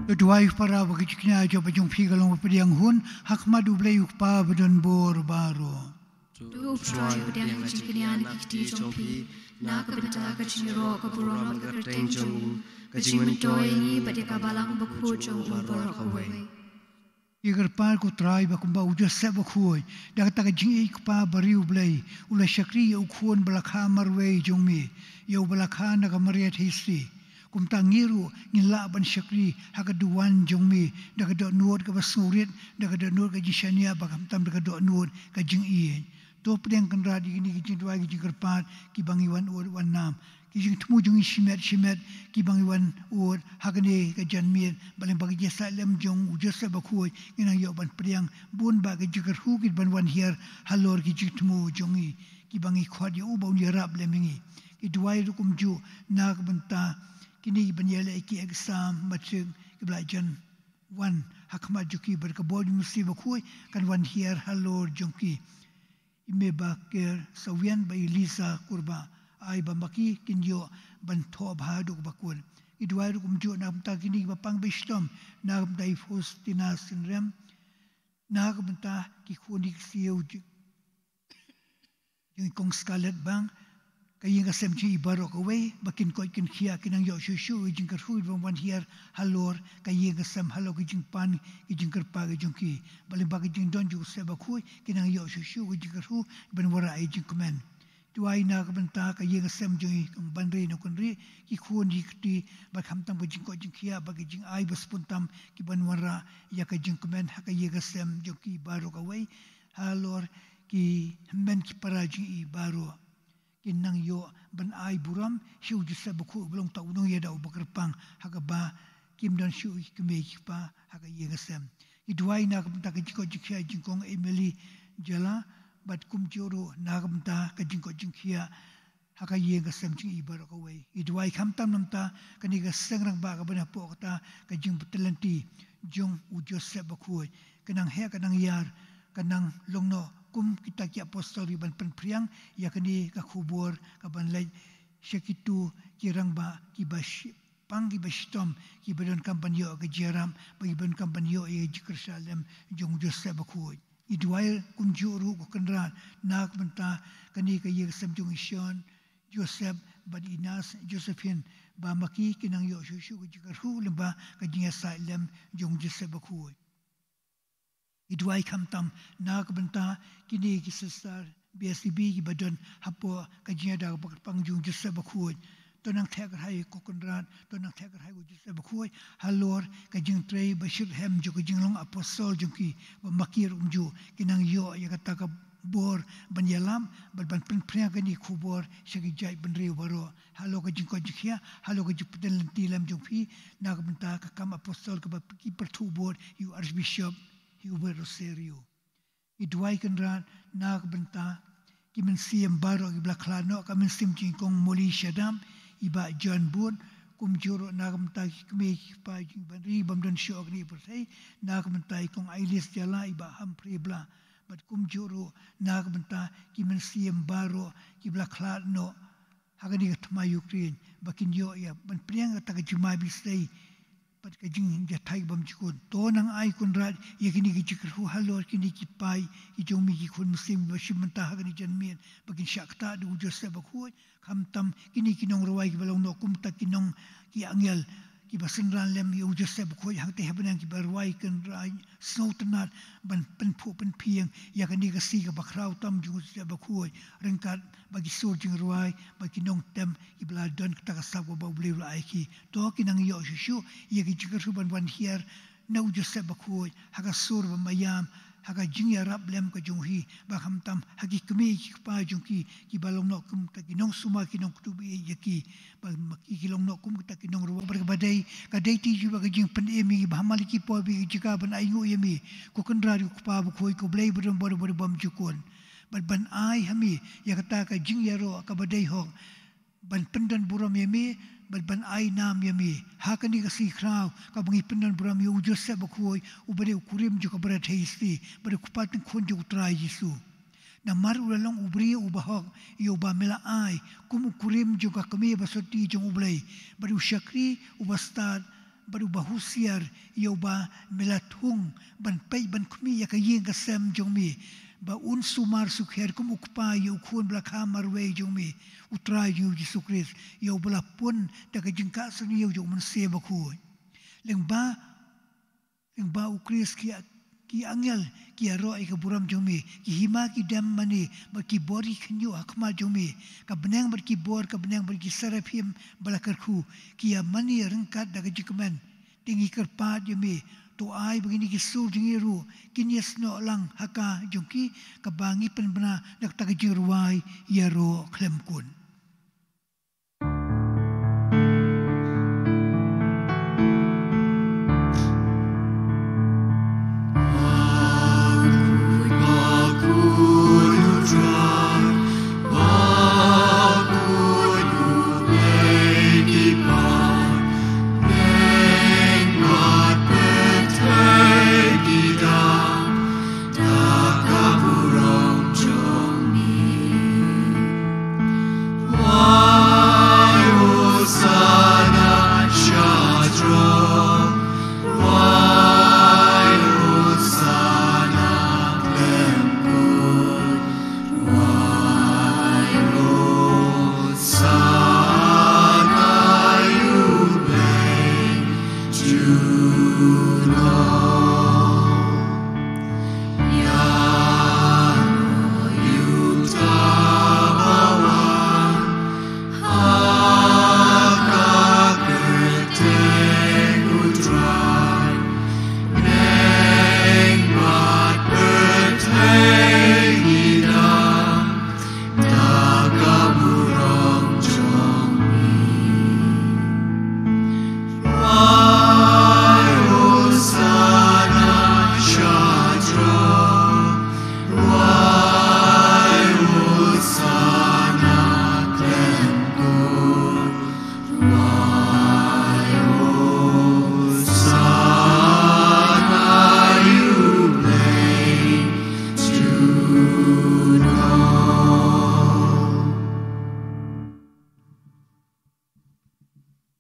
To duwai para ba ka jingkñia jong phi ka long ba pdiang hun ha khmat U Blei U Kpa ba don bor baroh. To U Trai pdiang ka jingkñia na ki kti jong phi na ka bynta ka jingïaroh ka burom bad ka kyrteng jong u, ka jingmyntoi ïa ngi bad ïa ka balang bakhuid jong u baroh kawei. Ngi kyrpad ko Trai ba kumba u Joseph Bakhuid da kata ka jingïeit kpa ba ri U Blei u la shakri ïa u khun ba la kha marwei jong me, ïa u ba la kha na ka Maria Theisotti. Kumta ngi ruh ngin lah ban shakri ha ka duwan jong me da ka dohnud kaba sngewrit, da ka dohnud ka jingshaniah bad khamtam da ka dohnud ka jingïeit. To pdiang Kynrad ïa kine ki jingduwai ki jingkyrpad kiba ngi wan ud wan nam. Ki jingthmu jong ngi shimet shimet kiba ngi wan ud ha kane ka janmiet, bad lyngba ka jingïasaid lem jong u Joseph Bakhuid ngin nang ïoh ban pdiang bun bah ki jingkyrkhu kiban wan hiar halor ki jingthmu jong ngi kiba ngi khot ïa u ba un ïarap lem ïa ngi. Ki duwai ruh kumjuh na ka bynta kine kiban ïaleh ki exam matric kiba la jan wan ha khmat jong ki, bad ka bor jong u Mynsiem Bakhuid kan wan hiar halor jong ki. I Mei Baker Sawian bad i Lisa Kurbah, ai ba ma ki kin ïoh ban thoh bha haduh ba kut. Ki duwai ruh kumjuh na ka bynta kine kiba pang ba shitom, na ka bynta i Faustina Synrem, na ka bynta ki khun ki ksiew jong i kong Scarlett Bang, ka ïing ka sem jong i baroh kawei, ba kin koit kin khiah, kin nang ïoh shuh shuh ïa ka jingkyrhuh ban wan hiar halor ka ïing ka sem, halor ka jingpan, ka jingkyrpad ka jong ki. Bad lyngba ka jingdon jong u Joseph Bakhuid, kin nang ïoh shuh shuh ïa ka jingkyrhuh ban wanrah ïa ka jingkmen. Duwai na ka bynta ka ïing ka sem jong i kong Banriew Nongkynrih, ki khun ki kti, bad khamtam ka jingkoit jingkhiah, bad ka jingai ba sbun tam, ki ban wanrah ïa ka jingkmen ha ka ïing ka sem jong ki baroh kawei, halor ki hynmen ki para jong i baroh. Kin nang ïoh ban ai burom sha u Joseph Bakhuid, ba long uta u nongïada uba kyrpang, ha kaba kim don shuh ki kmie ki kpa ha ka ïing ka sem. Ngi duwai na ka bynta ka jingkoit jingkhiah jong i kong Emily Jala, bad kumjuh ruh na ka bynta ka jingkoit jingkhiah ha ka ïing ka sem jong i baroh kawei. Ngi duwai khamtam na ka bynta kane ka seng rangbah kaba na hapoh kata ka jingpyntip lynti jong u Joseph Bakhuid. Ka nang heh, ka nang ïar, ka nang long noh kum kita ki apostol, ïa ban pynphriang ïa kane ka khubor, ka ban leit sha kito ki rangbah kiba shi-, pang, kiba shitom, kiba donkam ban ïoh ka jingïarap, bad kiba donkam ban ïoh ïa ka jingkyrshan lem jong u Joseph Bakhuid. Ngi duwai kumjuh ruh, ko Kynrad, na ka bynta kane ka ïing ka sem jong i Sean Joseph bad i Nurse Josephine, ba ma ki kin nang ïoh shuh shuh ka jingkyrhuh lyngba ka jingïasaid lem jong u Joseph Bakhuid. Ngi duwai khamtam na ka bynta kine ki sister B S C B kiba don hapoh ka jingïada kaba kyrpang jong u Joseph Bakhuid. To nang theh kyrhai, ko Kynrad, to nang theh kyrhai, ko Joseph Bakhuid, halor ka jingtrei ba shitrhem jong ka jinglong apostol jong ki, ba ma ki ruh kumjuh kin nang ïoh ïa kata ka bor ban ïalam, bad ban pynphriang kane ka khubor sha ki jaitbynriew baroh, halor ka jingkoit jingkhiah, halor ka jingpyntip lynti lem jong phi, na ka bynta ka kam apostol kaba ki pyrthuh bud ïa u Archbishop Hubert Rosario. Ngi duwai Kynrad na ka bynta ki mynsiem baroh kiba la khlad noh, ka mynsiem jong i kong Molly Shadap, i bah John Bud, kumjuh ruh na ka bynta ki kmie ki kpa jong i Banriew bym don shuh ha kane ka pyrthei, na ka bynta i kong Ailis Jala, i bah Humphrey Blah, bad kumjuh ruh na ka bynta ki mynsiem baroh kiba la khlad noh ha kane ka thma Ukraine, ba kin ïoh ïa ban pdiang kata ka jingmai bishtai bad ka jingjahthait bymjukut. To nang ai Kynrad ïa kine ki jingkyrhuh halor kine ki paid ki jong me, ki khun mynsiem ba shim bynta ha kane ka janmiet, ba kin shah ktah da u Joseph Bakhuid, khamtam kine ki nongrwai kiba long noh kum kita ki nong, ki angel, kiba synran lem ïa u Joseph Bakhuid hangtei ha bneng, kiba rwai Kynrad sngewtynnad ban pynphuh pynphieng ïa kane ka sngi kaba khraw tam jong u Joseph Bakhuid, ryngkat bad ki sur jingrwai, bad ki nongtem kiba la don kata ka sap kaba U Blei u la ai ki. To kin nang ïoh shuh shuh ïa ka jingkyrhuh ban wan hiar na u Joseph Bakhuid ha ka sur ba mayam, ha ka jingïarap lem ka jong u hi, bad khamtam ha ki kmie ki kpa jong ki, kiba long noh kum kita ki nongsumar, ki nongkdup ïa ki, bad ma ki, ki long noh kum kita ki nongrwai. Bad kaba dei, ka dei te ïa u ba ka jingpynim ïa ki, ba ha man la ki por ba ïa ka jaka ban ainguh ïa me, ko Kynrad, ko Kpa Bakhuid, ko Blei badon bor, bor bymjukut, bad ban ai ha me ïa kata ka jingïaroh kaba dei hok, ban pyndon burom ïa me, bad ban ai nam ïa me ha kane ka sngi khraw, kaba ngi pyndon burom ïa u Joseph Bakhuid, uba dei u kurim jong ka Baratheisotti, bad u kpa tyngkhun jong U Trai Jisu. Namar u la long u briew uba hok ïa uba me la ai kum u kurim jong ka kmie basotti jong U Blei, bad u shakri uba stad, bad uba husiar ïa uba me la thung ban peit ban khmih ïa ka ïing ka sem jong me, ba un sumar sukher kum u kpa ïa u khun ba la kha marwei jong me, U Trai jong ngi U Jisu Khrist, ïa uba la pun da ka jingkah synñiew jong U Mynsiem Bakhuid. Lyngba, lyngba U Khrist ki, ki angel ki ïaroh ïa ka burom jong me, ki hima ki dem mane, bad ki bor ki khynñiuh ha khmat jong me, ka bneng bad ki bor, ka bneng bad ki seraphim ba la kyrkhu, ki ïa mane ryngkat da ka jingkmen. Te ngi kyrpad ïa me, to ai ba kine ki sur jong ngi ruh kin ïasnoh lang ha ka jong ki, kaba ngi pynbna da kata ka jingrwai ïaroh khlem kun.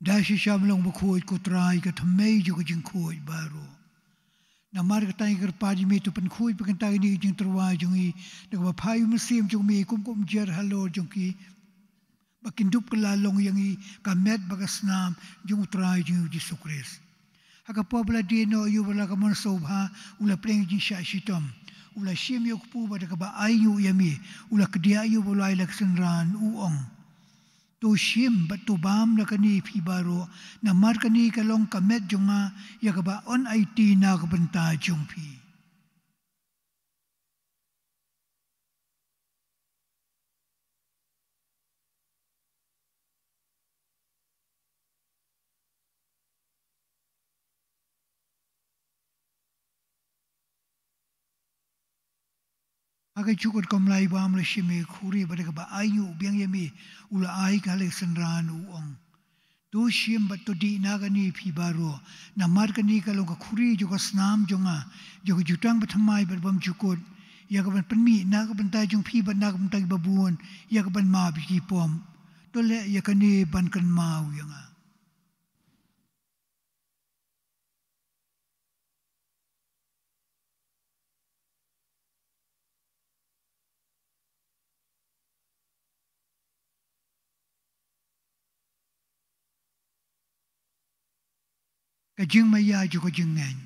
Da shisha me long bakhuid, ko Trai, ka thymmei jong ka jingkhuid baroh. Namar kata ngi kyrpad ïa me, to pynkhuid pynkynta ïa kane ka jingtyrwa jong ngi da kaba phah ïa u Mynsiem jong me kum ka umjer halor jong ki, ba kin dup kylla long ïa ngi ka met bad ka snam jong u Trai jong ngi u Jisu Khrist. Ha ka por ba la die noh ïa u, ba la ka mon sngewbha, u la pdiang ïa ka jingshah shitom. U la shim ïa u kpu bad da kaba ainguh ïa me, u la kdiah ïa u, ba u la ai la ka synran, u ong: To shim bad to bam na kane phi baroh, namar kane ka long ka met jong nga, ïa kaba yn aiti na ka bynta jong phi. Ha ka jukut kaba lai ba me la shim ïa ka khuri bad da kaba ainguh biang ïa me, u la ai ka ha la ka synran, u ong: To shim bad to dih na kane phi baroh, namar kane ka long ka khuri jong ka snam jong nga, jong ka jutang bathymmai bad bymjukut, ïa kaban pynmih na ka bynta jong phi bad na ka bynta ki babun, ïa kaban map ïa ki pop. To leh ïa kane ban kynmaw ïa nga. Ka jingmaïa jong ka jingngeit.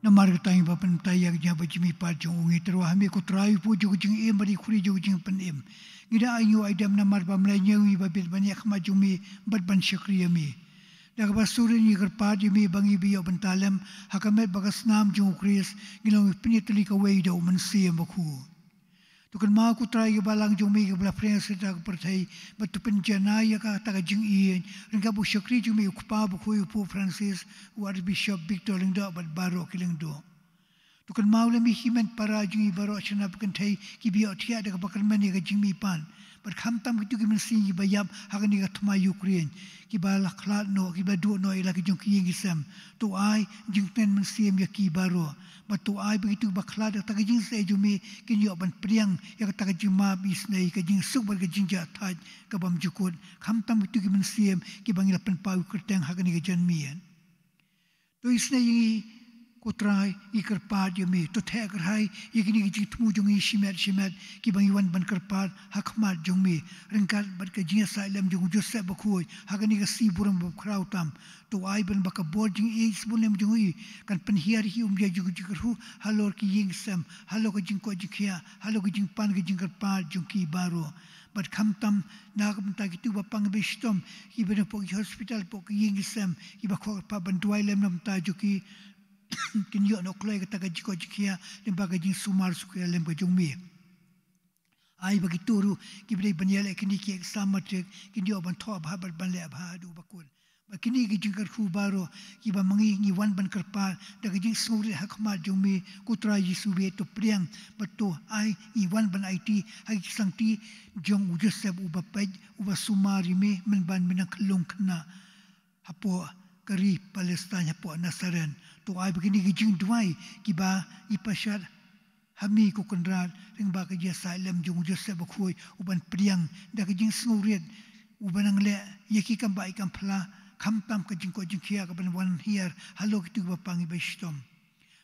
Namar kata ngi ba pynpaw ïa ka jingïap bad jingmihpat jong u, ngi tyrwa ha me ko Trai, u pud jong ka jingim bad i khuri jong ka jingpynim. Ngi da ainguh aidem namar ba me la ñiew ngi ba bit ban ïakhmat jong me bad ban shakri ïa me. Da kaba syriem ngi kyrpad ïa me ba ngi ba ïoh bynta lem ha ka met bad ka snam jong u Khrist, ngi long ngi pynïatylli kawei da u Mynsiem Bakhuid. To kynmaw ko Trai ïa ka balang jong me kaba la pyrshang sha kata ka pyrthei, bad to pynjanai ïa kata ka jingïeit, ryngkat bad u shakri jong me u Kpa Bakhuid, u Pope Francis, u Archbishop Victor Lyngdoh bad baroh ki lyngdoh. To kynmaw lem ïa ki hynmen para jong ngi baroh shynna bad kynthei kiba ïohthiah da kaba kyrmen ïa ka jingmihpat. Bad khamtam kito ki mynsiem kiba ïap ha kane ka thma Ukraine, kiba la khlad noh, kiba duh noh ïa la ki jong ki ïing ki sem. To ai jingkmen mynsiem ïa ki baroh. Bad to ai ba kito kiba khlad da kata ka jingshaniah jong me kin ïoh ban pdiang ïa kata ka jingmap isynei, ka jingsuk bad ka jingjahthait ka bymjukut. Khamtam kito ki mynsiem kiba ngi la pynpaw kyrteng ha kane ka janmiet. To isynei ïa ngi ko Trai, ngi kyrpad ïa me, to theh kyrhai ïa kine ki jingthmu jong ngi shimet shimet kiba ngi wan ban kyrpad ha khmat jong me, ryngkat bad ka jingïasaid lem jong u Joseph Bakhuid ha kane ka sngi burom bakhraw tam. To ai ban ba ka bor jingïeit sngewnguh lem jong ngi kan pynhiar ïa ki umjer jong ka jingkyrkhu halor ki ïing ki sem, halor ka jingkoit jingkhiah, halor ka jingpan ka jingkyrpad jong ki baroh. Bad khamtam na ka bynta kito kiba pang ba shitom, kiba na pdeng ki hospital, pdeng ki ïing ki sem, kiba khot kyrpad ban duwai lem na ka bynta jong ki, kin ïoh noh kloi kata ka jingkoit jingkhiah lyngba ka jingsumar sukhiah lem ka jong me. Ai ba kito ruh kiba dei ban ïaleh kine ki exam matric kin ïoh ban thoh bha bad ban leh bha haduh ba kut. Ba kine ki jingkyrkhu baroh kiba ma ngi ngi wan ban kyrpad da ka jingsngewrit ha khmat jong me ko Trai Jisu, bad to pdiang bad to ai ngi wan ban aiti ha ki ksangti jong u Joseph uba peit, uba sumar ïa me mynba me nang khyllung khynnah hapoh ka ri Palestine, hapoh Nasareth. To ai ba kine ki jingduwai kiba ngi pynshad ha me ko Kynrad, lyngba ka jingïasaid lem jong u Joseph Bakhuid, u ban pdiang da ka jingsngewrit, u ban nang leh ïa ki kam bha ïa ki kam phylla, khamtam ka jingkoit jingkhiah kaban wan hiar halor kito kiba pang ba shitom.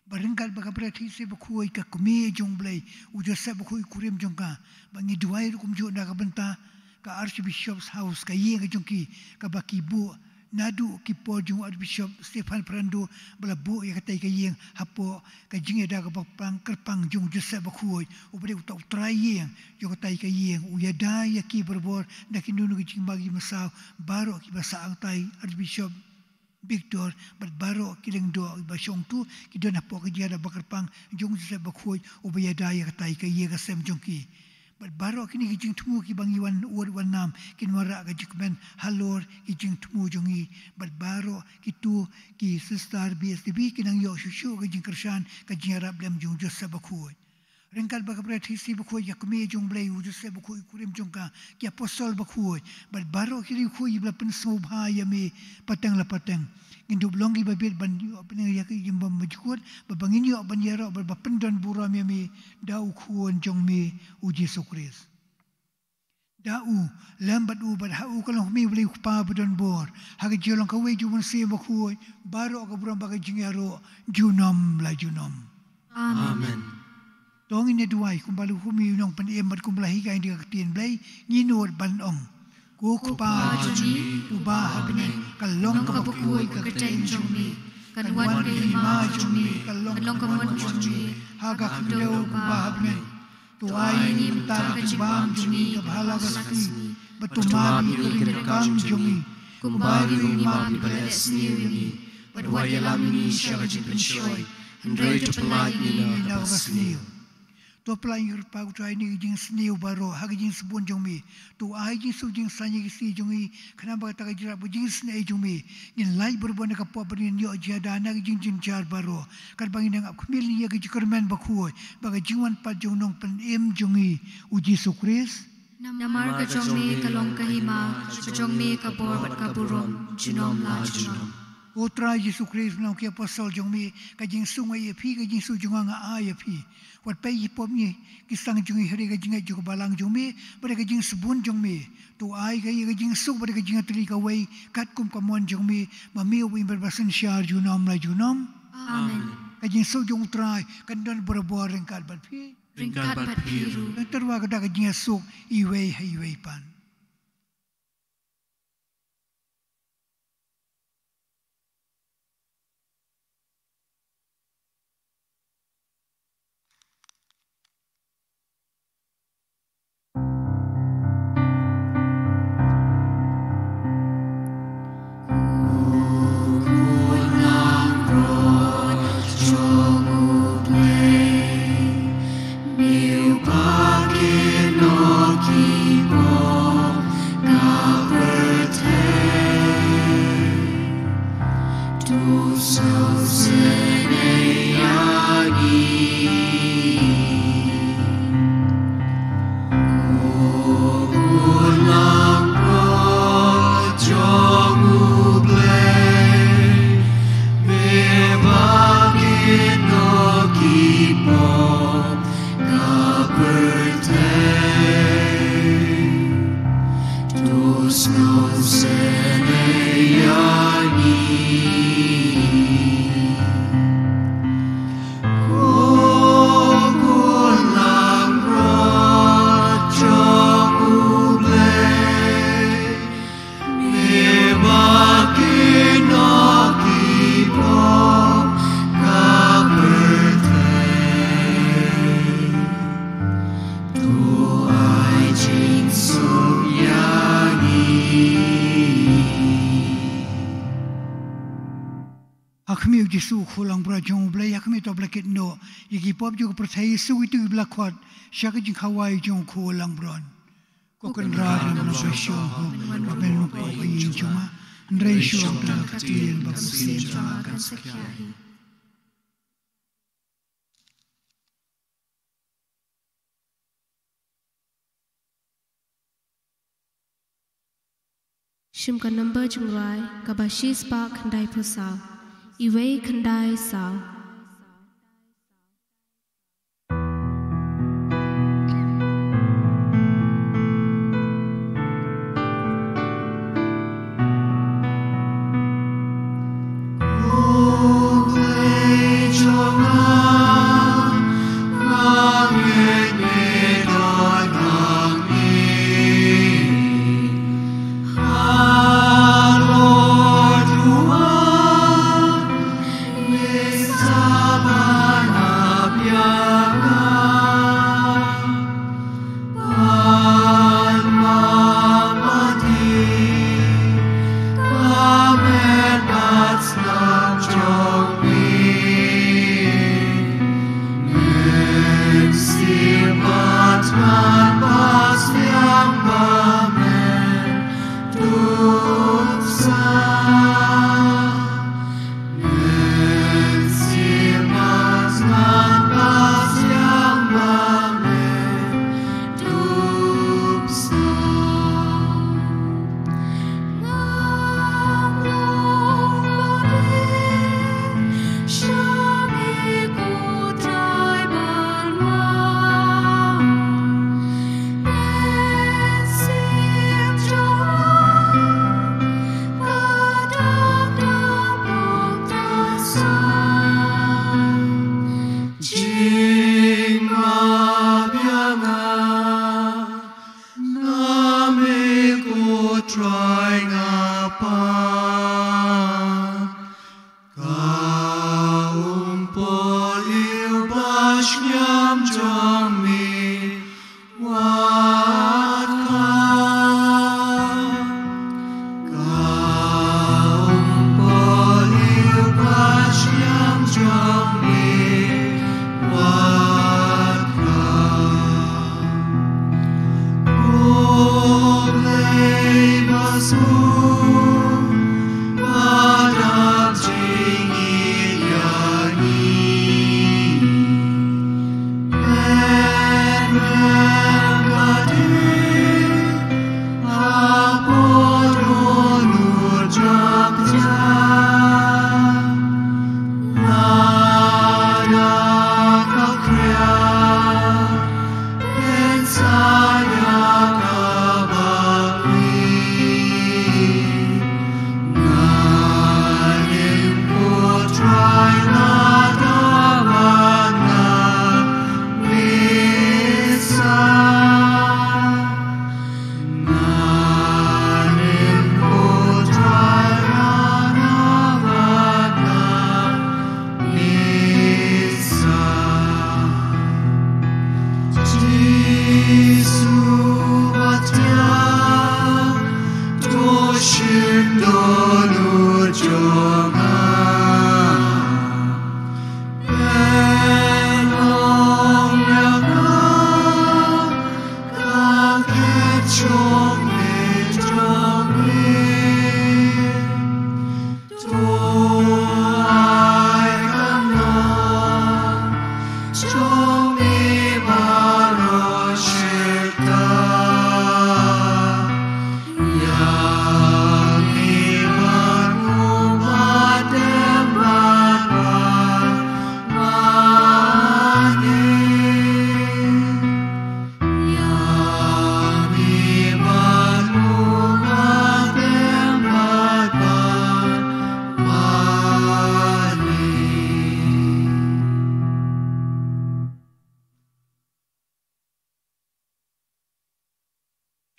Bad ryngkat bad ka Bretithei Bakhuid, ka Kmie jong u Blei, u Joseph Bakhuid u kurim jong ka, ba ngi duwai ruh kumjuh na ka bynta ka Archbishop's House, ka ïing ka jong ki, kaba ki buh naduh ki por jong u Archbishop Stephen Fernando, ba la buh ïa katei ka ïing hapoh ka jingïada kaba pang kyrpang jong u Joseph Bakhuid, uba dei uta u trai ïing jong katei ka ïing, u ïada ïa ki barabor na kino kino ki jingma ki jingmynsaw baroh kiba sah ha katei, Archbishop Victor, bad baroh ki lyngdoh ba shong tu, ki don hapoh ka jingïada ba kyrpang jong u Joseph Bakhuid, uba ïada ïa kata ka ïing ka sem jong ki. Bad baroh kine ki jingthmu kiba ngi wan ud wan nam, kin wanrah ka jingkmen halor ki jingthmu jong ngi. Bad baroh kito ki sister B S D B ki nang ïoh shuh shuh ka jingkyrshan, ka jingïarap lem jong u Joseph Bakhuid. Ryngkat bad ka Brethren Bakhuid, ïa ka kmie jong u Blei, u Joseph Bakhuid, u kurim jong ka, ki apostol bakhuid, bad baroh ki riewkhuid ba la pynsngewbha ïa me pateng la pateng. Ngin dup long kiba bit ban ïoh pynïeng ïa ka ïing bymjukut, ba, ba ngin ïoh ban ïaroh, ba, ba pyndon burom ïa me da u Khun jong me u Jisu Khrist. Da u, lem bad u, bad ha u ka long ha me u Blei u Kpa badonbor, ha ka jinglong kawei jong u Mynsiem Bakhuid, baroh ka burom bad ka jingïaroh junom la junom. Amen. Amen. To ngin ïa duwai, kumba la hukum ïa u nongpynim bad kumba la hikai da ka ktien Blei, ngin nud ban ong: Ko Kpa jong ngi uba ha bneng, ka long kaba khuid ka kyrteng jong me. Kan wan ka hima jong me, kan long ka mon jong me ha ka khyndew kumba ha bneng. To ai ngi mynta ka jingbam jong ngi kaba ha la ka sngi, bad to map ïa ki ryngkang jong ngi, kumba ngi map ïa kiba leh sniew ïa ngi, bad wat ïalam ïa ngi sha ka jingpynshoi, hynrei to pyllait ïa ngi na kaba sniew. To pyllait ïa ngi ko Kpa, to ai ngi ka jingsniew baroh ha ka jingsbun jong me. To ai jingsuk jingsaiñ ïa ki sngi jong ngi, khnang ba kata ka jingïarap ka jingisynei jong me, ngin lait bor bor na ka pop, bad ngin ïoh jingïada na ka jingjynjar baroh, katba ngin nang ap khmih ïa ka jingkyrmen bakhuid bad ka jingwan pat jong u nongpynim jong ngi u Jisu Khrist. Namar ka jong me ka long ka hima, ka jong me ka bor bad ka burom junom la junom. Ko Trai Jisu Khrist, nong ki apostol jong me, ka jingsuk nga ai ïa phi, ka jingsuk jong nga nga ai ïa phi. Wat peit ïa ki pop ngi, ki sang jong ngi, hynrei ka jingngeit jong ka balang jong me bad ka jingsbun jong me. To ai ka ïa ka jingsuk bad ka jingïatylli kawei katkum ka mon jong me, ba me u im bad ba synshar junom la junom. Amen. Ka jingsuk jong u Trai kan don barabor ryngkat bad phi. Ryngkat bad phi ruh. Nangta ruh ka da ka jingïasuk iwei ha iwei pat. Ha khmih u Jisu u Khun langbrot jong u Blei, ha khmih to ba la kit noh ïa ki pop jong ka pyrthei, ïa kito kiba la khot sha ka jingkhawai jong u Khun langbrot. Ko Kynrad, lem noh sha nga, ba men ym pop ha ïing jong nga, hynrei shu ong tang ka ktien, ba ka mynsiem jong nga kan sakhi hi. Shim ka number jingrwai kaba shispah khyndaiphew saw, iwei khyndai saw. Nga me ko Trai nga pan. Ka um pol ïa u ba shñiam jong me wat ka. Ka um pol ïa u ba shñiam jong me wat ka.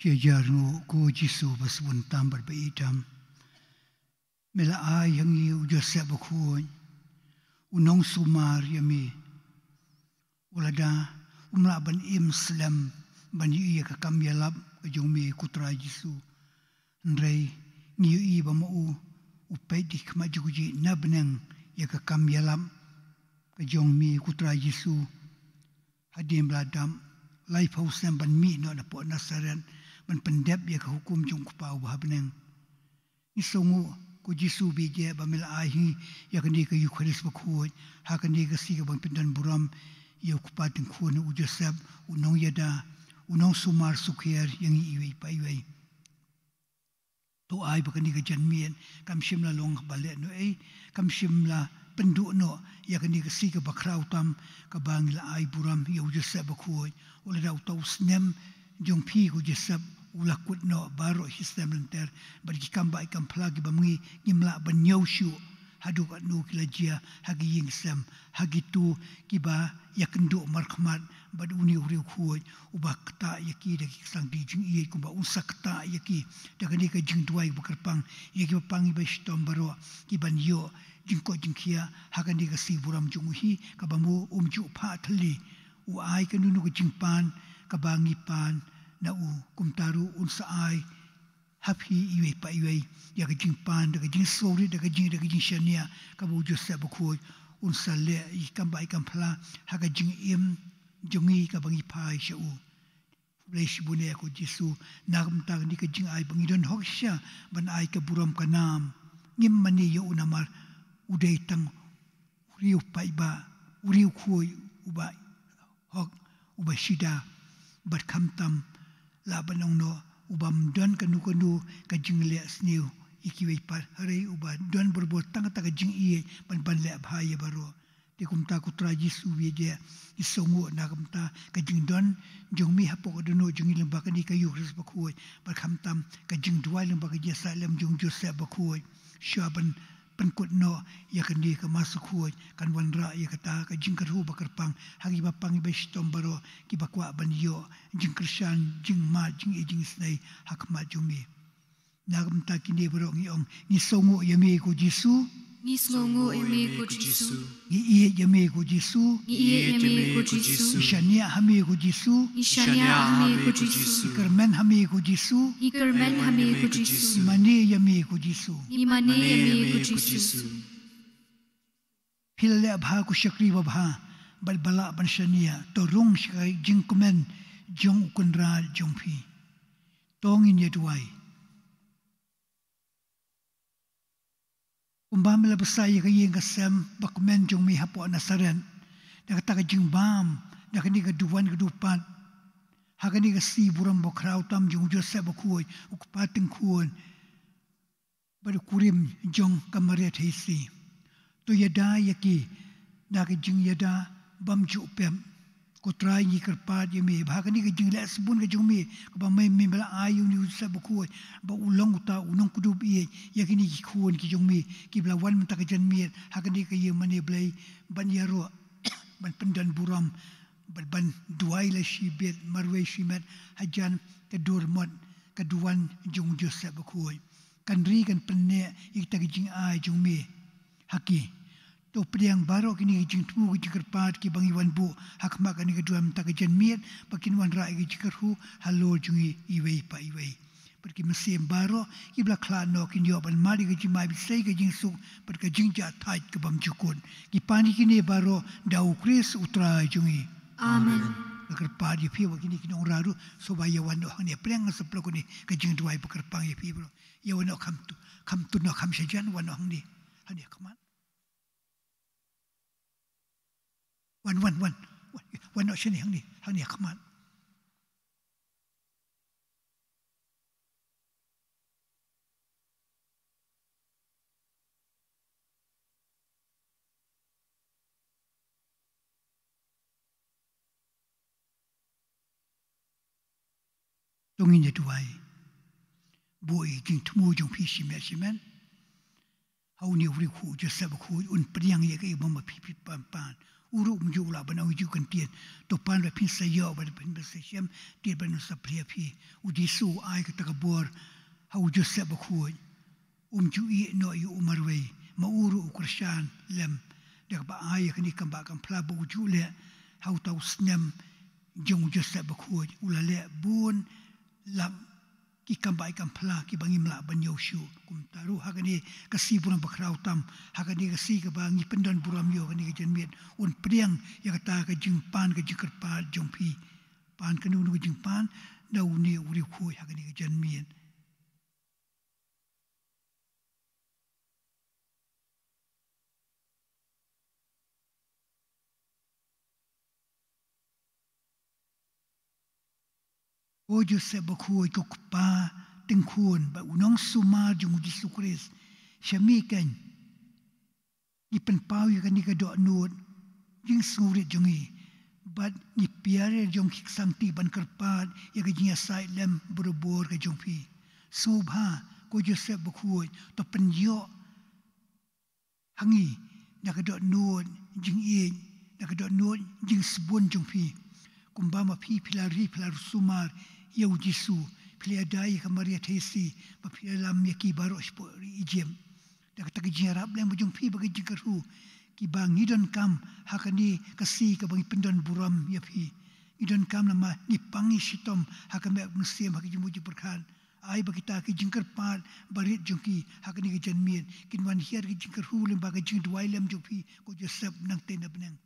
Ki jar nguh ko Jisu ba sbun tam bad ba i tam. Me la ai ha ngi u Joseph bakhuid, u nongsumar ïa me. U lada um lah ban im slem ban ïohi ïa ka kam ïalap ka jong me ko Trai Jisu. Hynrei ngi ïohi ba ma u u peit da ki khmat jong u jingïeit na bneng ïa ka kam ïalap ka jong me ko Trai Jisu. Hadien ba la dap laiphew snem ban mih noh na pdeng Nasaret ban pyndep ïa ka hukum jong u Kpa uba ha bneng. Ngi sngewnguh ko Jisu bajah ba me la ai hi ïa kane ka Eukharist bakhuid ha kane ka sngi kaba ngi pyndonburom ïa u kpa tyngkhun u Joseph, u nongïada, u nongsumar sukher ïa ngi iwei pa iwei. To ai ba kane ka janmiet kam shym la long ba leh noh ei, kam shym la pynduh noh ïa kane ka sngi kaba khraw tam kaba ngi la ai burom ïa u Joseph bakhuid. U lada uta u snem jong phi ko Joseph u la kut noh baroh shi snem lynter bad ki kam ba ai kam phla kiba ngi ngim lah ban ñiew shuh haduh katno ki la jia ha ki ïing ki sem ha kito kiba ïakynduh markhmat bad une u riewkhuid uba ktah ïa ki da ki ksangti jingïeit kumba un sa ktah ïa ki da kane ka jingduwai ba kyrpang ïa kiba pang ïa ba shitom baroh kiban ïoh jingkoit jingkhiah ha kane ka sngi burom jong u hi kaba mo um ju phah thylli. U ai kano kano ka jingpan kaba ngi pan na u, kumta ruh un sa ai ha phi iwei pa iwei ïa ka jingpan da ka jingsngewrit da ka jing da ka jingshaniah kaba u Joseph bakhuid un sa leh ïa ki kam ba ai kam phla ha ka jingim jong ngi kaba ngi phai sha u. Khublei shibun ïa ko Jisu na ka bynta kane ka jingai ba ngi don hok shisha ban ai ka burom ka nam. Ngim mane ïa u namar u dei tang u riewpaidbah, u riewkhuid uba hok, uba shida bad khamtam lah ban ong noh u bym don kano kano ka jingleh sniew ïa kiwei pat, hynrei uba don barabor tang kata ka jingïeit ban ban leh bha ïa baroh. Te kumta ko Trai Jisu, ïa jia, ngi sngewnguh na kumta ka jingdon jong me hapoh ka dohnud jong ngi lyngba kane ka Ïukharist bakhuid, bad khamtam ka jingduwai lyngba ka jingïasaid lem jong u Joseph bakhuid. Shuwa ban pynkut noh ïa kane ka Mass bakhuid, kan wanrah ïa kata ka jingkyrhuh ba kyrpang ha kiba pang, kiba shitom baroh, kiba kwah ban ïoh jingkyrshan, jingmad, jingïeit, jingisynei ha khmat jong me. Na kumta kine baroh ngi ong, ngi sngewnguh ïa me ko Jisu. Ngi sngewnguh ïa me ko Jisu. Ngi ïeit ïa me ko Jisu. Ngi ïeit ïa me ko Jisu. Ngi shaniah ha me ko Jisu. Ngi shaniah ha me ko Jisu. Ngi kyrmen ha me ko Jisu. Ngi kyrmen ha me ko Jisu. Ngi mane ïa me ko Jisu. Ngi mane ïa me ko Jisu. Phi la leh bha ko shakri babha, bad ba lah ban shaniah, to rung sha ka jingkmen jong u Kynrad jong phi. To ngin ïa duwai. Kumba me la bsa ïa ka ïing ka sem bakmen jong me hapoh Nasaret, da kata ka jingbam, da kane ka duwan ka dupat, ha kane ka sngi burom bakhraw tam jong u Joseph bakhuid, u kpa tyngkhun, bad u kurim jong ka Maria Theisotti. To ïada ïa ki da ka jingïada bymjukpep. Ko Trai, ngi kyrpad ïa me ba ha kane ka jingleh sbun ka jong me, kaba me, me la ai ïa une u Joseph bakhuid ba u long uta u nongkdup ïeit ïa kine ki khun ki jong me kiba la wan mynta ka janmiet ha kane ka ïing mane Blei, ban ïaroh, ban pyndon burom, ban, ban duwai la shibit marwei shimet hajan ka dur mot ka duwan jong u Joseph bakhuid. Kan ri kan pynneh ïa kita ki jingai jong me ha ki. To pdiang baroh kine ki jingthmu ki jingkyrpad kiba ngi wan buh ha khmat kane ka duwan mynta ka janmiet, ba kin wanrah ïa ki jingkyrhuh halor jong ngi iwei pa iwei. Bad ki mynsiem baroh kiba la khlad noh kin ïoh ban mad ïa ka jingmai bishai, ka jingsuk bad ka jingjahthait ka bymjukut. Ngi pan ïa kine baroh da u Khrist u Trai jong ngi. Amen. Nga kyrpad ïa phi ba kine ki nongrah ruh shuwa ba ïa wan noh hangne, pdiang sa pyrshah kane ka jingduwai ba kyrpang ïa phi baroh. Ïa wan noh, kham tu, kham tu noh, kham shajan, wan noh hangne. Hangne khmat. Wan, wan, wan. Wan, wan noh shane hangne, hangne khmat. To ngin ïa duwai. Buh ïa ki jingthmu jong phi shimet shimet ha une u riewkhuh u Joseph bakhuid, un pdiang ïa kaei ba ma phi, phi pan, pan. U ruh um ju lah ban ong ju kyntien. To pan ba phin sa ïoh, ba phin sa shem, tied ba un sa plie phi. U Jisu u ai kata ka bor ha u Joseph bakhuid. Um ju ïeh noh ïa u marwei, ma u ruh u kyrshan lem. Da kaba ai ïa kane ka kam bah kam phla ba u ju leh ha uta u snem jong u Joseph bakhuid, u la leh bun lap ki kam bah kam phla kiba ngim lah ban ïoh shuh. Kumta ruh ha kane ka sngi burom bakhraw tam, ha kane ka sngi kaba ngi pyndon burom ïa kane ka janmiet, un pdiang ïa kata ka jingpan ka jingkyrpad jong phi. Pan kano kano ka jingpan da une u riewkhuid ha kane ka janmiet. Ko Joseph bakhuid, ko kpa tyngkhun bad u nongsumar jong u Jisu Khrist, sha me keiñ ngi pynpaw ïa kane ka dohnud jingsngewrit jong ngi, bad ngi pdiang ïa jong ki ksangti ban kyrpad ïa ka jingïasaid lem barabor ka jong phi. Sngewbha ko Joseph bakhuid, to pynïoh ha ngi na ka dohnud jingïeit, na ka dohnud jingsbun jong phi. Kumba ma phi, phi la ri, phi la sumar ïa u Jisu, phi la ïada ïa ka Maria Theisotti, ba phi la lam ïa ki baroh shapoh ri Ijipt. Da kata ka jingïarap lem ba jong phi bad ka jingkyrhuh, kiba ngi donkam ha kane ka sngi kaba ngi pyndon burom ïa phi. Ngi donkam namar ngi pang ngi shitom ha ka met ka mynsiem, ha ka jingmut jingpyrkhat. Ai ba kita ki jingkyrpad barit jong ki ha kane ka janmiet kin wan hiar ka jingkyrhuh lyngba ka jingduwai lem jong phi ko Joseph nangtei na bneng.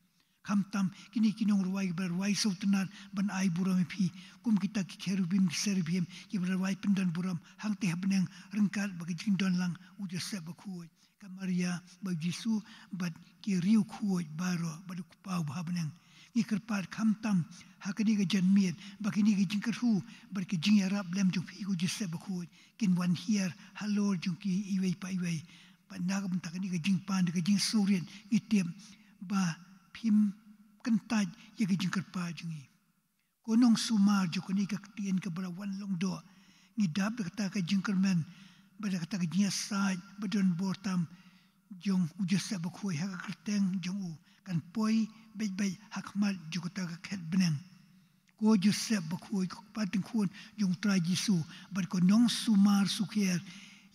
Khamtam kine ki nongrwai ba rwai sngewtynnat ban ai burom ïa phi, kum kita ki cherubim, ki seraphim, kiba rwai pyndon burom hangtei ha bneng ryngkat bad ka jingdon lang u Joseph bakhuid, ka Maria bad u Jisu bad ki riewkhuid baroh bad u Kpa uba ha bneng. Ngi kyrpad khamtam ha kane ka janmiet ba kine ki jingkyrkhu bad ki jingïarap lem jong phi ko Joseph bakhuid kin wan hiar halor jong ki iwei pa iwei. Bad na ka bynta kane ka jingpan da ka jingsngewrit ngi tip ba phim kyntait ïa ka jingkyrpad jong ngi. Ko nongsumar jong kane ka ktien kaba la wan long doh, ngi dap da kata ka jingkyrmen bad da kata ka jingïasaid ba don bor tam jong u Joseph bakhuid ha ka kyrteng jong u kan poi beit beit ha khmat jong kata ka khet bneng. Ko Joseph bakhuid, ko kpa tyngkhun jong u Trai Jisu bad ko nongsumar sukher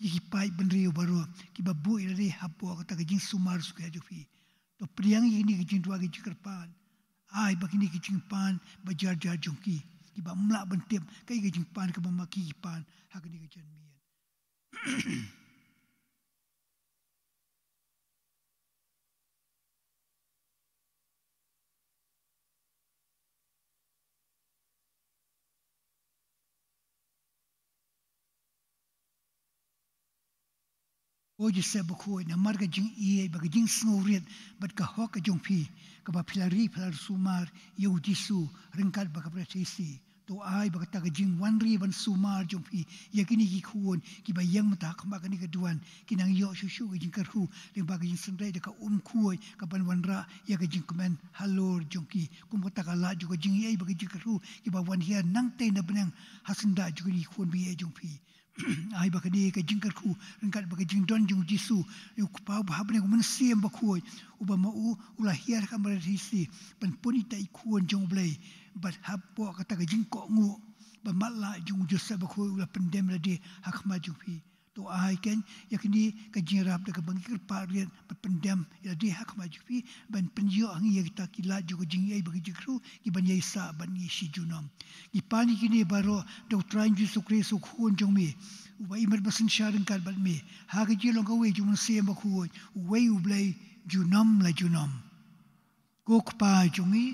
ïa ki paid bynriew baroh kiba buh ïa lade hapoh kata ka jingsumar sukher jong phi. To pdiang ïa kine ki jingduwai ki jingkyrpad. Ai ba kine ki jingpan ba jar jar jong ki kiba ym lah ban tip kaei ka jingpan kaba ma ki ki pan ha kane ka janmiet. Ko Joseph bakhuid, namar ka jingïeit bad ka jingsngewrit bad ka hok ka jong phi, kaba phi la ri phi la sumar ïa u Jisu ryngkat bad ka Bretesi. To ai ba kata ka jingwan ri ban sumar jong phi ïa kine ki khun kiba ïeng mynta ha khmat kane ka duwan, kin nang ïoh shuh shuh ka jingkyrkhu lyngba ka jingsynreit da ka um khuid kaban wanrah ïa ka jingkmen halor jong ki. Kum kata ka lad jong ka jingïeit bad ka jingkyrkhu kiba wan hiar nangtei na bneng ha syndah jong kine ki khun ba ïeit jong phi. Ai ba kane ka jingkyrkhu ryngkat bad ka jingdon jong u Jisu, u Kpa uba ha bneng, u Mynsiem Bakhuid uba ma u u la hiar ha ka Bretesi ban pynïaid ïa ki khun jong U Blei, bad hapoh kata ka jingkohnguh ba matlah jong u Joseph bakhuid u la pyndem ïa lade ha khmat jong phi. To ai kein ïa kane ka jingïarap da kaba ngi kyrpad riat bad pyndem ïa lade ha khmat jong phi ban pynïoh ha ngi ïa kita ki lad jong ka jingïeit bad ka jingkyrkhu kiban ïaisah bad ngi shi junom. Ngi pan ïa kine baroh da u Trai Jisu Khrist u Khun jong me, uba i mat ba synshar ryngkat bad me ha ka jinglong kawei jong u Mynsiem Bakhuid, uwei U Blei junom la junom. Ko Kpa jong ngi.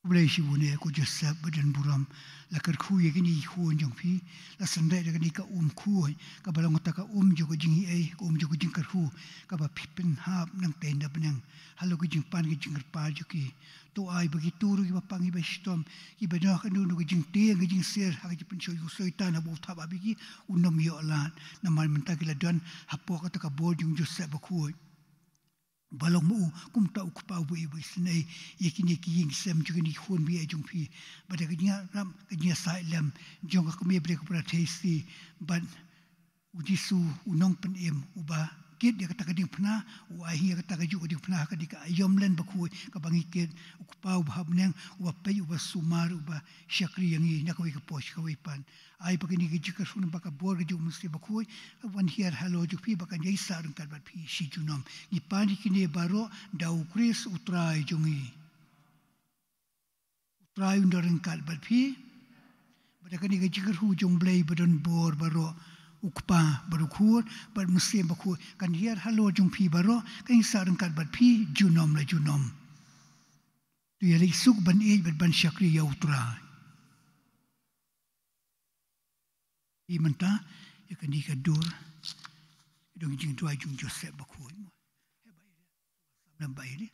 Khublei shibun eh ko Joseph ba don burom, la kyrkhu ïa kine ki khun jong phi, la synreit da kane ka um khuid kaba long kata ka um jong ka jingïeit, ka um jong ka jingkyrkhu, kaba phi pynhap nangtei na bneng halor ka jingpan ka jingkyrpad jong ki. To ai ba kito ruh kiba pang kiba shitom, kiba don ha kano kano ka jingtieng ka jingsir ha ka jingpynshoi jong u Soitan haba u thap ha phi ki, un ym ïoh lad, namar mynta ki la don hapoh kata ka bor jong u Joseph bakhuid. Ba long ma u kumta u kpa uba ïeit uba isynei ïa kine ki ïing ki sem jong kine ki khun ba ïeit jong phi. Bad da ka jingïarap ka jingïasaid lem jong ka kmie bad ka para thei sngi, bad u Jisu u nongpynim uba kit ïa kata ka diengphna, u ai hi ïa kata kajuh ka diengphna ha kane ka aïom len bakhuid kaba ngi kit. U Kpa uba ha bneng, uba peit, uba sumar, uba shakri ïa ngi na kawei ka por sha kawei pat. Ai ba kine ki jingkyrkhu namar ka bor ka jong u Mynsiem Bakhuid ka wan hiar halor jong phi bad kan ïaisah ryngkat bad phi shi junom. Ngi pan ïa kine baroh da u Khrist u Trai jong ngi. U Trai un don ryngkat bad phi. Bad da kane ka jingkyrkhu jong u Blei ba don bor baroh, u Kpa bad u Khun bad u Mynsiem Bakhuid, kan hiar halor jong phi baroh, kan ïaisah ryngkat bad phi junom la junom. To ïaleit suk ban ïeit bad ban shakri ïa u Trai. Ïa mynta, ïa kane ka dur, ka dang jingduwai jong u Joseph Bakhuid mo. Heh ba ïa, sam lem ba ïa.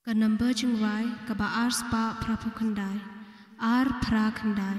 Ka number jingrwai kaba ar spah phra phew khyndai. Ar phra khyndai.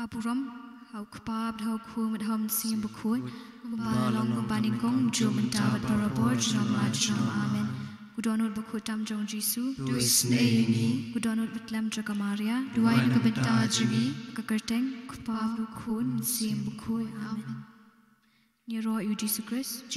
Ka burom ha u Kpa bad ha u Khun bad ha u Mynsiem Bakhuid, kumba la long, kumba nyngkong, mynta bad barabor, junom la junom. Amen. Ko dohnud bakhuid tam jong u Jisu, to isynei ïa ngi. Ko dohnud bakhlem jong ka Maria, duwai na ka bynta jong ngi. Ha ka kyrteng u Kpa bad u Khun, Mynsiem Bakhuid. Amen. Ngi ïaroh ïa u Jisu Khrist.